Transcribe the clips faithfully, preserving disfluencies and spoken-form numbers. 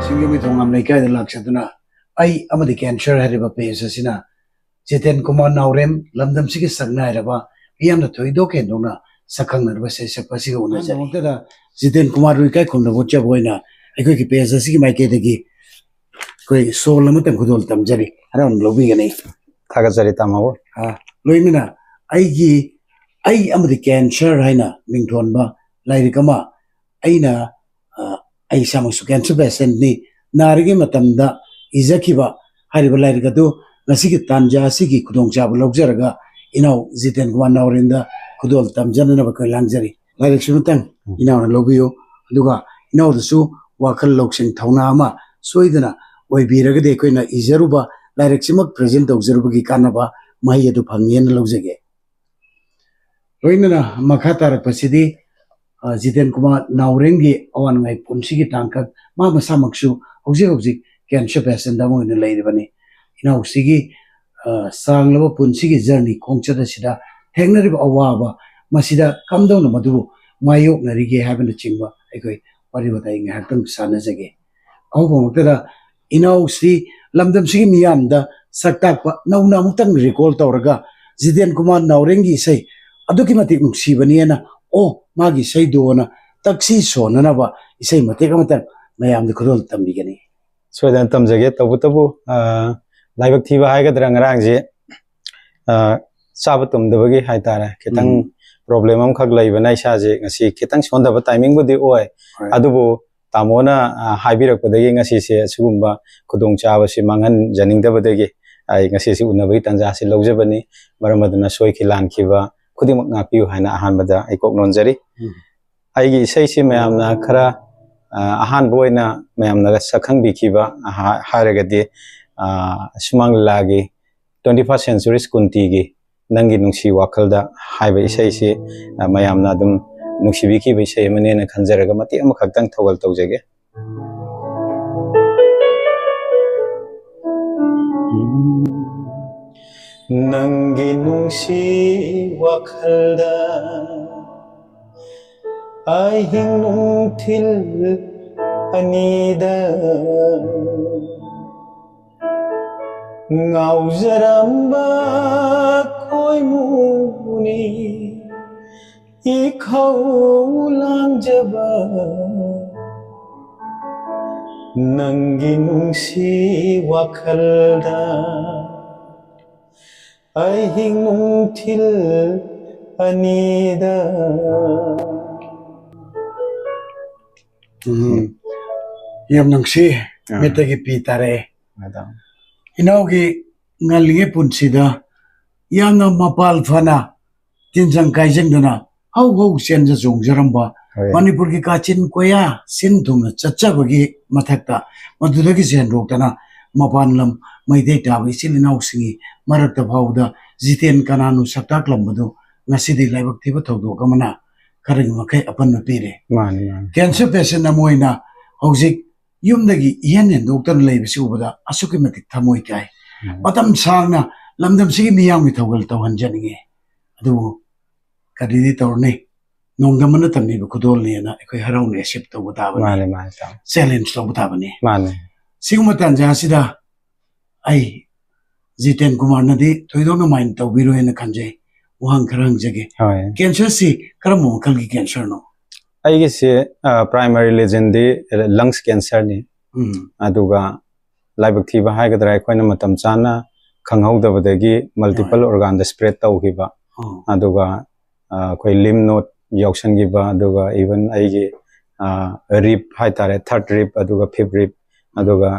ꯁꯤꯡꯖꯃꯩ ꯊꯣꯉꯥꯝ ꯂꯩꯀꯥꯏꯗ ꯂꯥꯛꯆꯗꯨꯅ ꯑꯩ ꯑꯃꯗꯤ ꯀꯦꯟꯁꯔ ꯍꯥꯏꯔꯤꯕ ꯄꯦꯖ ꯑꯁꯤꯅ ꯖꯤꯇꯦꯟ ꯀꯨꯃꯥꯔ ꯅꯥꯎꯔꯦꯝ, ꯂꯝꯗꯝꯁꯤꯒꯤ ꯁꯛꯅꯥꯏꯔꯕ, ꯃꯤꯌꯥꯝꯅ ꯊꯣꯏꯗꯣꯛ ꯍꯦꯟꯗꯣꯛꯅ ꯁꯛꯈꯪꯅꯔꯕ ꯁꯩꯁꯛꯄ ꯑꯁꯤꯒ ꯎꯅꯖꯔꯤ꯫ ꯑꯍꯥꯟꯕꯃꯛꯇꯗ ꯖꯤꯇꯦꯟ ꯀꯨꯃꯥꯔ ꯔꯨꯏꯀꯥꯏꯈꯣꯡꯗ ꯎꯠꯆꯕ ꯑꯣꯏꯅ ꯑꯩꯈꯣꯏꯒꯤ ꯄꯦꯖ ꯑꯁꯤꯒꯤ ꯃꯥꯏꯀꯩꯗꯒꯤ ꯑꯩꯈꯣꯏ ꯁꯣꯜ ꯑꯃꯇꯪ ꯈꯨꯗꯣꯜ ꯇꯝꯖꯔꯤ, ꯍꯔꯥꯎꯅ ꯂꯧꯕꯤꯒꯅꯤ꯫ ꯊꯥꯒꯠꯆꯔꯤ, ꯇꯥꯃꯣ꯫ ꯑ, ꯂꯣꯏꯅꯅ ꯑꯩꯒꯤ, ꯑꯩ ꯑꯃꯗꯤ ꯀꯦꯟꯁꯔ ꯍꯥꯏꯅ ꯃꯤꯡꯊꯣꯟꯕ ꯂꯥꯏꯔꯤꯛ ꯑꯃ ꯑꯩꯅ, ꯑ, ꯑꯩ ꯏꯁꯥꯃꯛꯁꯨ ꯀꯦꯟꯁꯔ ꯄꯦꯁꯦꯟꯠꯅꯤ, ꯅꯥꯔꯤꯉꯩ ꯃꯇꯝꯗ ꯏꯖꯈꯤꯕ ꯍꯥꯏꯔꯤꯕ ꯂꯥꯏꯔꯤꯛ ꯑꯗꯨ ꯉꯁꯤꯒꯤ ꯇꯥꯟꯖꯥ ꯑꯁꯤꯒꯤ ꯈꯨꯗꯣꯡꯆꯥꯕ ꯂꯧꯖꯔꯒ ꯏꯅꯥꯎ ꯖꯤꯇꯦꯟ ꯀꯨꯃꯥꯔ ꯅꯥꯎꯔꯦꯝꯗ ꯈꯨꯗꯣꯜ ꯇꯝꯖꯅꯅꯕ ꯑꯩꯈꯣꯏ ꯂꯥꯡꯖꯔꯤ꯫ ꯂꯥꯏꯔꯤꯛꯁꯤꯃꯇꯪ ꯎꯝ꯫ ꯏꯅꯥꯎꯅ ꯂꯧꯕꯤꯌꯨ, ꯑꯗꯨꯒ ꯏꯅꯥꯎꯗꯁꯨ ꯋꯥꯈꯜ ꯂꯧꯁꯤꯡ ꯊꯧꯅꯥ ꯑꯃ ꯁꯣꯏꯗꯅ ꯑꯣꯏꯕꯤꯔꯒꯗꯤ ꯑꯩꯈꯣꯏꯅ ꯏꯖꯔꯨꯕ ꯂꯥꯏꯔꯤꯛꯁꯤꯃꯛ ꯄ꯭ꯔꯖꯦꯟꯠ ꯇꯧꯖꯔꯨꯕꯒꯤ ꯀꯥꯟꯅꯕ ꯃꯍꯩ ꯑꯗꯨ ꯐꯪꯉꯦꯅ ꯂꯧꯖꯒꯦ꯫ ꯂꯣꯏꯅꯅ ꯃꯈꯥ ꯇꯥꯔꯛꯄꯁꯤꯗꯤ, ꯑ, ꯖꯤꯇꯦꯟ ꯀꯨꯃꯥꯔ ꯅꯥꯎꯔꯦꯝꯒꯤ ꯑꯋꯥ ꯅꯨꯡꯉꯥꯏ ꯄꯨꯟꯁꯤꯒꯤ ꯇꯥꯡꯀꯛ, ꯃꯥ ꯃꯁꯥꯃꯛꯁꯨ ꯍꯧꯖꯤꯛ ꯍꯧꯖꯤꯛ ꯀꯦꯟꯁꯔ ꯄꯦꯁꯦꯟꯠ ꯑꯃ ꯑꯣꯏꯅ ꯂꯩꯔꯤꯕꯅꯤ꯫ ꯏꯅꯥꯎꯁꯤꯒꯤ, ꯑ, ꯁꯥꯡꯂꯕ ꯄꯨꯟꯁꯤꯒꯤ ꯖꯔꯅꯤ ꯈꯣꯡꯆꯠ ꯑꯁꯤꯗ ꯊꯦꯡꯅꯔꯤꯕ ꯑꯋꯥꯕ, ꯃꯁꯤꯗ ꯀꯝꯗꯧꯅ ꯃꯗꯨꯕꯨ ꯃꯥꯌꯣꯛꯅꯔꯤꯒꯦ ꯍꯥꯏꯕꯅꯆꯤꯡꯕ ꯑꯩꯈꯣꯏ ꯋꯥꯔꯤ ꯋꯥꯇꯥꯏ ꯉꯥꯏꯍꯥꯛꯇꯪ ꯁꯥꯟꯅꯖꯒꯦ꯫ ꯑꯍꯧꯕꯃꯛꯇꯗ ꯏꯅꯥꯎꯁꯤ ꯂꯝꯗꯝꯁꯤꯒꯤ ꯃꯤꯌꯥꯝꯗ ꯁꯛ ꯇꯥꯛꯄ, ꯅꯧꯅ ꯑꯃꯨꯛꯇꯪ ꯔꯤꯀꯣꯜ ꯇꯧꯔꯒ ꯖꯤꯇꯦꯟ ꯀꯨꯃꯥꯔ ꯅꯥꯎꯔꯦꯝꯒꯤ ꯏꯁꯩ ꯑꯗꯨꯛꯀꯤ ꯃꯇꯤꯛ ꯅꯨꯡꯁꯤꯕꯅꯦꯅ, ꯑꯣ, ꯃꯥꯒꯤ ꯏꯁꯩꯗꯣꯅ ꯇꯛꯁꯤ ꯁꯣꯟꯅꯅꯕ ꯏꯁꯩ ꯃꯇꯦꯛ ꯑꯃꯇꯪ ꯃꯌꯥꯝꯗ ꯈꯨꯗꯣꯜ ꯇꯝꯕꯤꯒꯅꯤ꯫ ꯁꯣꯏꯗꯅ ꯇꯝꯖꯒꯦ꯫ ꯇꯧꯕꯇꯕꯨ, ꯑ, ꯂꯥꯏꯕꯛ ꯊꯤꯕ ꯍꯥꯏꯒꯗ꯭ꯔꯥ, ꯉꯔꯥꯡꯁꯦ, ꯑ, ꯆꯥꯕ ꯇꯨꯝꯗꯕꯒꯤ ꯍꯥꯏꯇꯥꯔꯦ, ꯈꯤꯇꯪ ꯎꯝ꯫ ꯄ꯭ꯔꯣꯕ꯭ꯂꯦꯝ ꯑꯃꯈꯛ ꯂꯩꯕꯅ ꯏꯁꯥꯁꯦ ꯉꯁꯤ ꯈꯤꯇꯪ ꯁꯣꯟꯊꯕ ꯇꯥꯏꯃꯤꯡꯕꯨꯗꯤ ꯑꯣꯏ꯫ ꯍꯣꯏ꯫ ꯑꯗꯨꯕꯨ ꯇꯥꯃꯣꯅ, ꯑ, ꯍꯥꯏꯕꯤꯔꯛꯄꯗꯒꯤ ꯉꯁꯤꯁꯦ ꯑꯁꯤꯒꯨꯝꯕ ꯈꯨꯗꯣꯡꯆꯥꯕꯁꯤ ꯃꯥꯡꯍꯟꯖꯅꯤꯡꯗꯕꯗꯒꯤ ꯑꯩ ꯉꯁꯤꯁꯤ ꯎꯅꯕꯒꯤ ꯇꯥꯟꯖꯥꯁꯤ ꯂꯧꯖꯕꯅꯤ꯫ ꯃꯔꯝ ꯑꯗꯨꯅ ꯁꯣꯏꯈꯤ ꯂꯥꯟꯈꯤꯕ ꯈꯨꯗꯤꯡꯃꯛ ꯉꯥꯛꯄꯤꯌꯨ ꯍꯥꯏꯅ ꯑꯍꯥꯟꯕꯗ ꯑꯩ ꯀꯣꯛ ꯅꯣꯟꯖꯔꯤ꯫ ꯎꯝ꯫ ꯑꯩꯒꯤ ꯏꯁꯩꯁꯤ ꯃꯌꯥꯝꯅ ꯈꯔ, ꯑ, ꯑꯍꯥꯟꯕ ꯑꯣꯏꯅ ꯃꯌꯥꯝꯅ ꯁꯛꯈꯪꯕꯤꯈꯤꯕ ꯍꯥ-, ꯍꯥꯏꯔꯒꯗꯤ, ꯑ, ꯁꯨꯃꯥꯡ ꯂꯤꯂꯥꯒꯤ twenty first century ꯁ꯭ꯀꯨꯟꯇꯤꯒꯤ ꯅꯪꯒꯤ ꯅꯨꯡꯁꯤ ꯋꯥꯈꯜꯗ ꯍꯥꯏꯕ ꯏꯁꯩꯁꯤ, ꯑ, ꯃꯌꯥꯝꯅ ꯑꯗꯨꯝ ꯅꯨꯡꯁꯤꯕꯤꯈꯤꯕ ꯏꯁꯩ ꯑꯃꯅꯦꯅ ꯈꯟꯖꯔꯒ ꯃꯇꯦꯛ ꯑꯃꯈꯛꯇꯪ ꯊꯧꯒꯜ ꯇꯧꯖꯒꯦ꯫ ꯅꯪꯒꯤ ꯅꯨꯡꯁꯤ ꯋꯥꯈꯜꯗ ꯑꯍꯤꯡ ꯅꯨꯡꯊꯤꯜ ꯑꯅꯤꯗ ꯉꯥꯎꯖꯔꯝꯕ ꯈꯣꯏꯃꯨꯅꯤ ꯏꯈꯧ ꯂꯥꯡꯖꯕ ꯅꯪꯒꯤ ꯅꯨꯡꯁꯤ ꯋꯥꯈꯜꯗ ꯑꯍꯤꯡ ꯅꯨꯡꯊꯤꯜ ꯑꯅꯤꯗ꯫ ꯎꯝ꯫ ꯌꯥꯝ ꯅꯨꯡꯁꯤ꯫ ꯑꯥ꯫ ꯃꯤꯠꯇꯒꯤ ꯄꯤ ꯇꯥꯔꯛꯑꯦ꯫ ꯃꯦꯗꯥꯝ꯫ ꯏꯅꯥꯎꯒꯤ ꯉꯜꯂꯤꯉꯩ ꯄꯨꯟꯁꯤꯗ ꯌꯥꯝꯅ ꯃꯄꯥꯜ ꯐꯅ ꯇꯤꯟꯖꯪ ꯀꯥꯏꯖꯪꯗꯅ ꯍꯧ ꯍꯧ ꯆꯦꯟꯖ ꯆꯣꯡꯖꯔꯝꯕ ꯍꯣꯏ꯫ ꯃꯅꯤꯄꯨꯔꯒꯤ ꯀꯥꯆꯤꯟ ꯀꯣꯌꯥ ꯁꯤꯟ ꯊꯨꯡꯅ ꯆꯠꯆꯕꯒꯤ ꯃꯊꯛꯇ ꯃꯗꯨꯗꯒꯤ ꯆꯦꯟꯗꯣꯛꯇꯅ ꯃꯄꯥꯟ ꯂꯝ ꯃꯩꯇꯩ ꯇꯥꯕ ꯏꯆꯤꯜ ꯏꯅꯥꯎꯁꯤꯡꯒꯤ ꯃꯔꯛꯇ ꯐꯥꯎꯕꯗ ꯖꯤꯇꯦꯟ ꯀꯅꯥꯅꯨ ꯁꯛꯇꯥꯛꯂꯝꯕꯗꯨ ꯉꯁꯤꯗꯤ ꯂꯥꯏꯕꯛ ꯊꯤꯕ ꯊꯧꯗꯣꯛ ꯑꯃꯅ ꯈꯔꯒꯤ ꯃꯈꯩ ꯑꯄꯟꯕ ꯄꯤꯔꯦ꯫ ꯃꯥꯅꯤ, ꯃꯥꯅꯤ꯫ ꯀꯦꯟꯁꯔ ꯄꯦꯁꯦꯟ ꯑꯃ ꯑꯣꯏꯅ ꯍꯧꯖꯤꯛ ꯌꯨꯝꯗꯒꯤ ꯏꯍꯦꯟ ꯍꯦꯟꯗꯣꯛꯇꯅ ꯂꯩꯕꯁꯤ ꯎꯕꯗ ꯑꯁꯨꯛꯀꯤ ꯃꯇꯤꯛ ꯊꯃꯣꯏ ꯀꯥꯏ꯫ ꯎꯝ꯫ ꯃꯇꯝ ꯁꯥꯡꯅ ꯂꯝꯗꯝꯁꯤꯒꯤ ꯃꯤꯌꯥꯝꯒꯤ ꯊꯧꯒꯜ ꯇꯧꯍꯟꯖꯅꯤꯡꯉꯤ, ꯑꯗꯨꯕꯨ ꯀꯔꯤꯗꯤ ꯇꯧꯔꯨꯅꯤ, ꯅꯣꯡꯗꯝꯕꯅ ꯇꯝꯕꯤꯕ ꯈꯨꯗꯣꯜꯅꯦꯅ ꯑꯩꯈꯣꯏ ꯍꯔꯥꯎꯅ ꯑꯦꯛꯁꯦꯞ ꯇꯧꯕ ꯇꯥꯕꯅꯤ, ꯃꯥꯅꯤ, ꯃꯥꯅꯤ, ꯏꯇꯥꯎ꯫ ꯆꯦꯂꯦꯟꯖ ꯇꯧꯕ ꯇꯥꯕꯅꯤ꯫ ꯃꯥꯅꯤ꯫ ꯁꯤꯒꯨꯝꯕ ꯇꯥꯟꯖꯥ ꯑꯁꯤꯗ ꯑꯩ ꯖꯤꯇꯦꯟ ꯀꯨꯃꯥꯔꯅꯗꯤ ꯊꯣꯏꯗꯣꯛꯅ ꯃꯥꯏꯟ ꯇꯧꯕꯤꯔꯣꯏꯅ ꯈꯟꯖꯩ꯫ ꯋꯥꯍꯪ ꯈꯔ ꯍꯪꯖꯒꯦ꯫ ꯍꯣꯏ꯫ ꯀꯦꯟꯁꯔꯁꯤ ꯀꯔꯝꯕ ꯃꯈꯜꯒꯤ ꯀꯦꯟꯁꯔꯅꯣ? ꯑꯩꯒꯤꯁꯦ, ꯑ, ꯄ꯭ꯔꯥꯏꯃꯔꯤ ꯂꯤꯖꯟꯗꯤ ꯂꯪꯁ ꯀꯦꯟꯁꯔꯅꯤ꯫ ꯎꯝ꯫ ꯑꯗꯨꯒ ꯂꯥꯏꯕꯛ ꯊꯤꯕ ꯍꯥꯏꯒꯗ꯭ꯔꯥ, ꯑꯩꯈꯣꯏꯅ ꯃꯇꯝ ꯆꯥꯅ ꯈꯪꯍꯧꯗꯕꯗꯒꯤ ꯃꯜꯇꯤꯄꯜ ꯍꯣꯏ꯫ ꯑꯣꯔꯒꯥꯟꯗ ꯁ꯭ꯄ꯭ꯔꯦꯗ ꯇꯧꯈꯤꯕ꯫ ꯑꯣ꯫ ꯑꯗꯨꯒ, ꯑ, ꯑꯩꯈꯣꯏ ꯂꯤꯝ ꯅꯣꯠ ꯌꯥꯎꯁꯟꯈꯤꯕ, ꯑꯗꯨꯒ ꯏꯚꯟ ꯑꯩꯒꯤ, ꯑ, ꯔꯤꯞ ꯍꯥꯏꯇꯥꯔꯦ, ꯊꯥꯔꯠ ꯔꯤꯞ, ꯑꯗꯨꯒ ꯐꯤꯐ ꯔꯤꯞ, ꯑꯗꯨꯒ,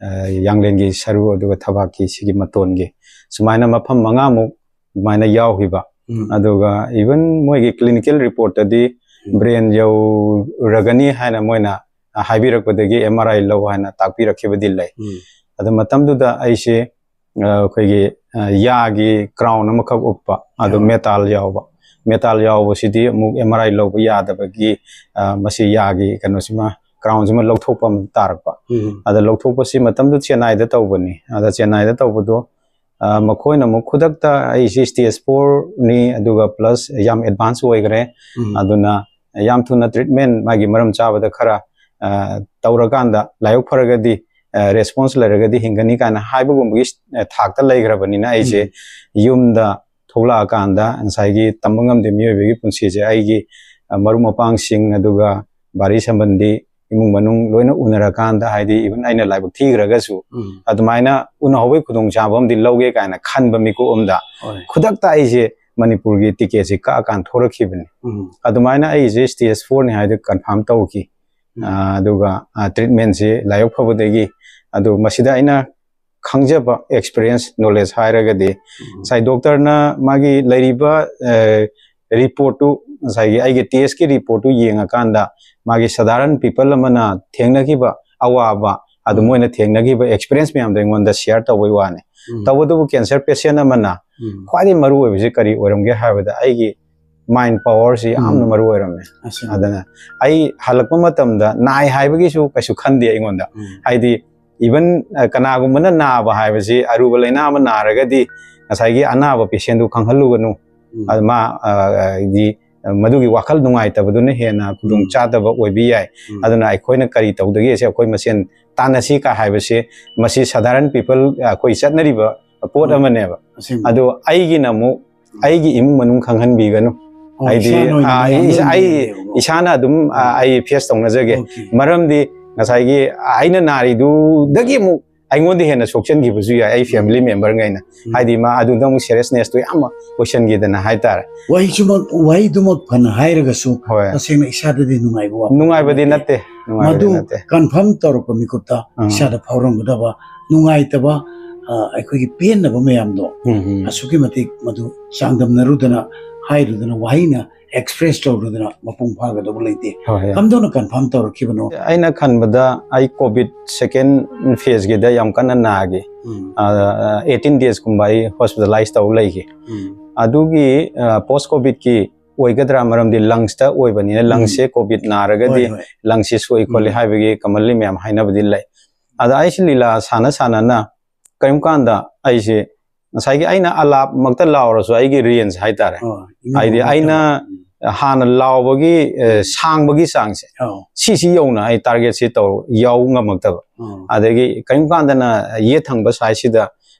ꯑ, ꯌꯥꯡꯂꯦꯟꯒꯤ ꯁꯔꯨ, ꯑꯗꯨꯒ ꯊꯕꯥꯛꯀꯤ ꯁꯤꯒꯤ ꯃꯇꯣꯟꯒꯤ, ꯁꯨꯃꯥꯏꯅ ꯃꯐꯝ ꯃꯉꯥꯃꯨꯛ ꯑꯗꯨꯃꯥꯏꯅ ꯌꯥꯎꯈꯤꯕ꯫ ꯎꯝ꯫ ꯑꯗꯨꯒ ꯏꯚꯟ ꯃꯣꯏꯒꯤ ꯀ꯭ꯂꯤꯅꯤꯀꯦꯜ ꯔꯤꯄꯣꯔꯠꯇꯗꯤ ꯎꯝ꯫ ꯕ꯭ꯔꯦꯟ ꯌꯧꯔꯒꯅꯤ ꯍꯥꯏꯅ ꯃꯣꯏꯅ, ꯑ, ꯍꯥꯏꯕꯤꯔꯛꯄꯗꯒꯤ ꯑꯦꯝ ꯑꯥꯔ ꯑꯥꯏ ꯂꯧ ꯍꯥꯏꯅ ꯇꯥꯛꯄꯤꯔꯛꯈꯤꯕꯗꯤ ꯂꯩ꯫ ꯎꯝ꯫ ꯑꯗꯨ ꯃꯇꯝꯗꯨꯗ ꯑꯩꯁꯦ, ꯑ, ꯑꯩꯈꯣꯏꯒꯤ, ꯑ, ꯌꯥꯒꯤ ꯀ꯭ꯔꯥꯎꯟ ꯑꯃꯈꯛ ꯎꯞꯄ, ꯑꯗꯨ ꯑꯣ꯫ ꯃꯦꯇꯥꯜ ꯌꯥꯎꯕ꯫ ꯃꯦꯇꯥꯜ ꯌꯥꯎꯕꯁꯤꯗꯤ ꯑꯃꯨꯛ ꯑꯦꯝ ꯑꯥꯔ ꯑꯥꯏ ꯂꯧꯕ ꯌꯥꯗꯕꯒꯤ, ꯑ, ꯃꯁꯤ ꯌꯥꯒꯤ ꯀꯩꯅꯣꯁꯤꯃ, ꯀ꯭ꯔꯥꯎꯟꯁꯤꯃ ꯂꯧꯊꯣꯛꯄ ꯑꯃ ꯇꯥꯔꯛꯄ꯫ ꯎꯝ꯫ ꯑꯗ ꯂꯧꯊꯣꯛꯄꯁꯤ ꯃꯇꯝꯗꯨ ꯆꯦꯟꯅꯥꯏꯗ ꯇꯧꯕꯅꯤ꯫ ꯑꯗ ꯆꯦꯟꯅꯥꯏꯗ ꯇꯧꯕꯗꯣ, ꯑ, ꯃꯈꯣꯏꯅ ꯑꯃꯨꯛ ꯈꯨꯗꯛꯇ ꯑꯩꯁꯤ ꯁ꯭ꯇꯦꯖ ꯐꯣꯔꯅꯤ, ꯑꯗꯨꯒ ꯄ꯭ꯂꯁ ꯌꯥꯝ ꯑꯦꯗꯚꯥꯟꯁ ꯑꯣꯏꯈ꯭ꯔꯦ꯫ ꯎꯝ꯫ ꯑꯗꯨꯅ ꯌꯥꯝ ꯊꯨꯅ ꯇ꯭ꯔꯤꯠꯃꯦꯟ ꯃꯥꯒꯤ ꯃꯔꯝ ꯆꯥꯕꯗ ꯈꯔ, ꯑ, ꯇꯧꯔꯀꯥꯟꯗ ꯂꯥꯏꯕꯛ ꯐꯔꯒꯗꯤ, ꯑ, ꯔꯦꯁꯄꯣꯟꯁ ꯂꯩꯔꯒꯗꯤ ꯍꯤꯡꯒꯅꯤ ꯀꯥꯏꯅ ꯍꯥꯏꯕꯒꯨꯝꯕꯒꯤ, ꯑ, ꯊꯥꯛꯇ ꯂꯩꯈ꯭ꯔꯕꯅꯤꯅ, ꯑꯩꯁꯦ ꯎꯝ꯫ ꯌꯨꯝꯗ ꯊꯣꯛꯂꯛꯑꯀꯥꯟꯗ ꯉꯁꯥꯏꯒꯤ ꯇꯝꯕ ꯉꯝꯗꯦ ꯃꯤꯑꯣꯏꯕꯒꯤ ꯄꯨꯟꯁꯤꯁꯦ꯫ ꯑꯩꯒꯤ, ꯑ, ꯃꯔꯨꯞ ꯃꯄꯥꯡꯁꯤꯡ, ꯑꯗꯨꯒ ꯕꯥꯔꯤ ꯁꯝꯕꯟꯗꯤ, ꯏꯃꯨꯡ ꯃꯅꯨꯡ ꯂꯣꯏꯅ ꯎꯅꯔꯀꯥꯟꯗ, ꯍꯥꯏꯗꯤ even ꯑꯩꯅ ꯂꯥꯏꯕꯛ ꯊꯤꯈ꯭ꯔꯒꯁꯨ, ꯎꯝ꯫ ꯑꯗꯨꯃꯥꯏꯅ ꯎꯅꯍꯧꯕꯒꯤ ꯈꯨꯗꯣꯡꯆꯥꯕ ꯑꯃꯗꯤ ꯂꯧꯒꯦ ꯀꯥꯏꯅ ꯈꯟꯕ ꯃꯤꯀꯨꯞ ꯑꯃꯗ, ꯍꯣꯏ꯫ ꯈꯨꯗꯛꯇ ꯑꯩꯁꯦ ꯃꯅꯤꯄꯨꯔꯒꯤ ꯇꯤꯀꯦꯠꯁꯦ ꯀꯛꯑꯀꯥꯟꯗ ꯊꯣꯔꯛꯈꯤꯕꯅꯤ꯫ ꯎꯝ꯫ ꯑꯗꯨꯃꯥꯏꯅ ꯑꯩꯁꯦ ꯁ꯭ꯇꯦꯖ ꯐꯣꯔꯅꯤ ꯍꯥꯏꯗꯨ ꯀꯟꯐꯥꯔꯝ ꯇꯧꯈꯤ꯫ ꯎꯝ꯫ ꯑ, ꯑꯗꯨꯒ, ꯑ, ꯇ꯭ꯔꯤꯠꯃꯦꯟꯁꯤ ꯂꯥꯏꯕꯛ ꯐꯕꯗꯒꯤ, ꯑꯗꯨ ꯃꯁꯤꯗ ꯑꯩꯅ ꯈꯪꯖꯕ ꯑꯦꯛꯁꯄꯤꯔꯤꯌꯦꯟꯁ ꯅꯣꯂꯦꯖ ꯍꯥꯏꯔꯒꯗꯤ, ꯎꯝ꯫ ꯉꯁꯥꯏ ꯗꯣꯛꯇꯔꯅ ꯃꯥꯒꯤ ꯂꯩꯔꯤꯕ, ꯑ, ꯔꯤꯄꯣꯔꯠꯇꯨ, ꯉꯁꯥꯏꯒꯤ ꯑꯩꯒꯤ ꯇꯦꯁꯀꯤ ꯔꯤꯄꯣꯔꯠꯇꯨ ꯌꯦꯡꯉꯀꯥꯟꯗ, ꯃꯥꯒꯤ ꯁꯗꯥꯔꯟ ꯄꯤꯄꯜ ꯑꯃꯅ ꯊꯦꯡꯅꯈꯤꯕ ꯑꯋꯥꯕ, ꯑꯗꯨ ꯎꯝ꯫ ꯃꯣꯏꯅ ꯊꯦꯡꯅꯈꯤꯕ ꯑꯦꯛꯁꯄꯤꯔꯤꯌꯦꯟꯁ ꯃꯌꯥꯝꯗꯣ ꯑꯩꯉꯣꯟꯗ ꯁꯤꯌꯔ ꯇꯧꯕꯩ ꯋꯥꯅꯤ꯫ ꯎꯝ꯫ ꯇꯧꯕꯇꯕꯨ ꯀꯦꯟꯁꯔ ꯄꯦꯁꯦꯟ ꯑꯃꯅ ꯎꯝ꯫ ꯈ꯭ꯋꯥꯏꯗꯒꯤ ꯃꯔꯨ ꯑꯣꯏꯕꯁꯤ ꯀꯔꯤ ꯑꯣꯏꯔꯝꯒꯦ ꯍꯥꯏꯕꯗ, ꯑꯩꯒꯤ ꯃꯥꯏꯟ ꯄꯋꯥꯔꯁꯤ ꯌꯥꯝꯅ ꯎꯝ꯫ ꯃꯔꯨ ꯑꯣꯏꯔꯝꯃꯦ꯫ ꯑꯁꯦꯡꯕ꯫ ꯑꯗꯨꯅ ꯑꯩ ꯍꯜꯂꯛꯄ ꯃꯇꯝꯗ ꯅꯥꯏ ꯍꯥꯏꯕꯒꯤꯁꯨ ꯀꯩꯁꯨ ꯈꯟꯗꯦ ꯑꯩꯉꯣꯟꯗ꯫ ꯎꯝ꯫ ꯍꯥꯏꯗꯤ, ꯏꯚꯟ, ꯑ, ꯀꯅꯥꯒꯨꯝꯕꯅ ꯅꯥꯕ ꯍꯥꯏꯕꯁꯤ, ꯑꯔꯨꯕ ꯂꯩꯅꯥ ꯑꯃ ꯅꯥꯔꯒꯗꯤ ꯉꯁꯥꯏꯒꯤ ꯑꯅꯥꯕ ꯄꯦꯁꯦꯟꯗꯨ ꯈꯪꯍꯜꯂꯨꯒꯅꯨ꯫ ꯎꯝ꯫ ꯑꯗꯨ ꯃꯥ, ꯑ, ꯍꯥꯏꯗꯤ, ꯑ, ꯃꯗꯨꯒꯤ ꯋꯥꯈꯜ ꯅꯨꯡꯉꯥꯏꯇꯕꯗꯨꯅ ꯍꯦꯟꯅ ꯈꯨꯗꯣꯡ ꯎꯝ꯫ ꯆꯥꯗꯕ ꯑꯣꯏꯕ ꯌꯥꯏ꯫ ꯎꯝ꯫ ꯑꯗꯨꯅ ꯑꯩꯈꯣꯏꯅ ꯀꯔꯤ ꯇꯧꯗꯒꯦꯁꯦ ꯑꯩꯈꯣꯏ ꯃꯁꯦꯟ ꯇꯥꯟꯅꯁꯤ ꯀ ꯍꯥꯏꯕꯁꯦ, ꯃꯁꯤ ꯁꯗꯥꯔꯟ ꯄꯤꯄꯜ, ꯑꯩꯈꯣꯏ ꯆꯠꯅꯔꯤꯕ ꯄꯣꯠ ꯎꯝ꯫ ꯑꯃꯅꯦꯕ꯫ ꯑꯁꯦꯡꯕ꯫ ꯑꯗꯣ ꯑꯩꯒꯤꯅ ꯑꯃꯨꯛ ꯑꯩꯒꯤ ꯏꯃꯨꯡ ꯃꯅꯨꯡ ꯈꯪꯍꯟꯕꯤꯒꯅꯨ꯫ ꯑꯣ, ꯍꯥꯏꯗꯤ, ꯏꯁꯥꯅ ꯑꯣꯏꯅ ꯑꯥ, ꯅꯨꯡꯉꯥꯏꯅ ꯏꯁꯥ-, ꯑꯩ, ꯂꯩꯅꯤꯡꯉꯦꯕꯀꯣ꯫ ꯏꯁꯥꯅ ꯑꯗꯨꯝ, ꯑꯥ, ꯑꯥ꯫ ꯑꯩ ꯐꯦꯁ ꯇꯧꯅꯖꯒꯦ꯫ ꯑꯣꯀꯦ꯫ ꯃꯔꯝꯗꯤ ꯉꯁꯥꯏꯒꯤ ꯑꯩꯅ ꯅꯥꯔꯤꯗꯨꯗꯒꯤ ꯑꯃꯨꯛ ꯑꯩꯉꯣꯟꯗ ꯍꯦꯟꯅ ꯁꯣꯛꯆꯟꯈꯤꯕꯁꯨ ꯌꯥꯏ, ꯑꯩ ꯎꯝ꯫ ꯐꯦꯃꯤꯂꯤ ꯃꯦꯝꯕꯔꯉꯩꯅ꯫ ꯎꯝ꯫ ꯍꯥꯏꯗꯤ, ꯃꯥ ꯑꯗꯨꯗ ꯑꯃꯨꯛ ꯁꯦꯔꯤꯌꯁꯅꯦꯁꯇꯣ ꯌꯥꯝ ꯑꯣꯏꯁꯟꯈꯤꯗꯅ ꯍꯥꯏꯇꯥꯔꯦ꯫ ꯋꯥꯍꯩꯁꯨꯃꯛ, ꯋꯥꯍꯩꯗꯨꯃꯛ ꯐꯅ ꯍꯥꯏꯔꯒꯁꯨ, ꯍꯣꯏ꯫ ꯇꯁꯦꯡꯅ ꯏꯁꯥꯗꯗꯤ ꯅꯨꯡꯉꯥꯏꯕ ꯋꯥꯐꯝ ꯅꯨꯡꯉꯥꯏꯕꯗꯤ ꯅꯠꯇꯦ꯫ ꯅꯠꯇꯦ, ꯅꯨꯡꯉꯥꯏꯕꯗꯤ ꯃꯗꯨ ꯅꯠꯇꯦ꯫ ꯀꯟꯐꯥꯔꯝ ꯇꯧꯔꯛꯄ ꯃꯤꯀꯨꯞꯇ ꯎꯝ꯫ ꯏꯁꯥꯗ ꯐꯥꯎꯔꯝꯒꯗꯕ ꯅꯨꯡꯉꯥꯏꯇꯕ, ꯑ, ꯑꯩꯈꯣꯏꯒꯤ ꯄꯦꯟꯅꯕ ꯃꯌꯥꯝꯗꯣ ꯎꯝ, ꯎꯝ꯫ ꯑꯁꯨꯛꯀꯤ ꯃꯇꯤꯛ ꯃꯗꯨ ꯆꯥꯡꯗꯝꯅꯔꯨꯗꯅ, ꯍꯥꯏꯔꯨꯗꯅ, ꯋꯥꯍꯩꯅ ꯑꯦꯛꯁꯄ꯭ꯔꯦꯁ ꯇꯧꯔꯨꯗꯅ ꯃꯄꯨꯡ ꯐꯥꯒꯗꯧꯕ ꯂꯩꯇꯦ꯫ ꯍꯣꯏ, ꯍꯣꯏ꯫ ꯀꯝꯗꯧꯅ ꯀꯟꯐꯥꯔꯝ ꯇꯧꯔꯛꯈꯤꯕꯅꯣ? ꯑꯩꯅ ꯈꯟꯕꯗ ꯑꯩ ꯀꯣꯚꯤꯗ ꯁꯦꯀꯦꯟ ꯐꯦꯖꯀꯤꯗ ꯌꯥꯝ ꯀꯟꯅ ꯅꯥꯈꯤ꯫ ꯎꯝ꯫ ꯑ, ꯑꯩꯠꯇꯤꯟ ꯗꯦꯖꯀꯨꯝꯕ ꯑꯩ ꯍꯣꯁꯄꯤꯇꯥꯂꯥꯏꯁ ꯇꯧꯔ ꯂꯩꯈꯤ꯫ ꯎꯝ꯫ ꯑꯗꯨꯒꯤ, ꯑ, ꯄꯣꯁ ꯀꯣꯚꯤꯗꯀꯤ ꯑꯣꯏꯒꯗ꯭ꯔꯥ? ꯃꯔꯝꯗꯤ ꯂꯪꯁꯇ ꯑꯣꯏꯕꯅꯤꯅ, ꯎꯝ꯫ ꯂꯪꯁꯁꯦ ꯀꯣꯚꯤꯗ ꯅꯥꯔꯒꯗꯤ ꯍꯣꯏ, ꯍꯣꯏ꯫ ꯂꯪꯁꯁꯦ ꯁꯣꯛꯏ ꯈꯣꯠꯂꯤ ꯎꯝ꯫ ꯍꯥꯏꯕꯒꯤ ꯀꯃꯟꯂꯤ ꯃꯌꯥꯝ ꯍꯥꯏꯅꯕꯗꯤ ꯂꯩ꯫ ꯑꯗ ꯑꯩꯁꯦ ꯂꯤꯂꯥ ꯁꯥꯟꯅ ꯁꯥꯟꯅꯅ ꯀꯔꯤꯒꯨꯝꯕ ꯀꯥꯟꯗ ꯑꯩꯁꯦ ꯉꯁꯥꯏꯒꯤ ꯑꯩꯅ ꯑꯂꯥꯞꯃꯛꯇ ꯂꯥꯎꯔꯁꯨ ꯑꯩꯒꯤ ꯔꯦꯟꯖ ꯍꯥꯏꯇꯥꯔꯦ꯫ ꯑꯣ, ꯏꯃꯨꯡ ꯍꯥꯏꯗꯤ ꯃꯅꯨꯡ ꯑꯩꯅ ꯎꯝ꯫ ꯍꯥꯟꯅ ꯂꯥꯎꯕꯒꯤ ꯑ, ꯁꯥꯡꯕꯒꯤ ꯆꯥꯡꯁꯦ, ꯑꯧ ꯁꯤꯁꯤ ꯌꯧꯅ ꯑꯩ ꯇꯥꯔꯒꯦꯠꯁꯤ ꯇꯧ ꯌꯧ ꯉꯝꯃꯛꯇꯕ꯫ ꯑꯧ ꯑꯗꯒꯤ ꯀꯔꯤꯒꯨꯝꯕ ꯀꯥꯟꯗꯅ ꯌꯦꯠ ꯊꯪꯕ ꯁꯥꯏꯠꯁꯤꯗ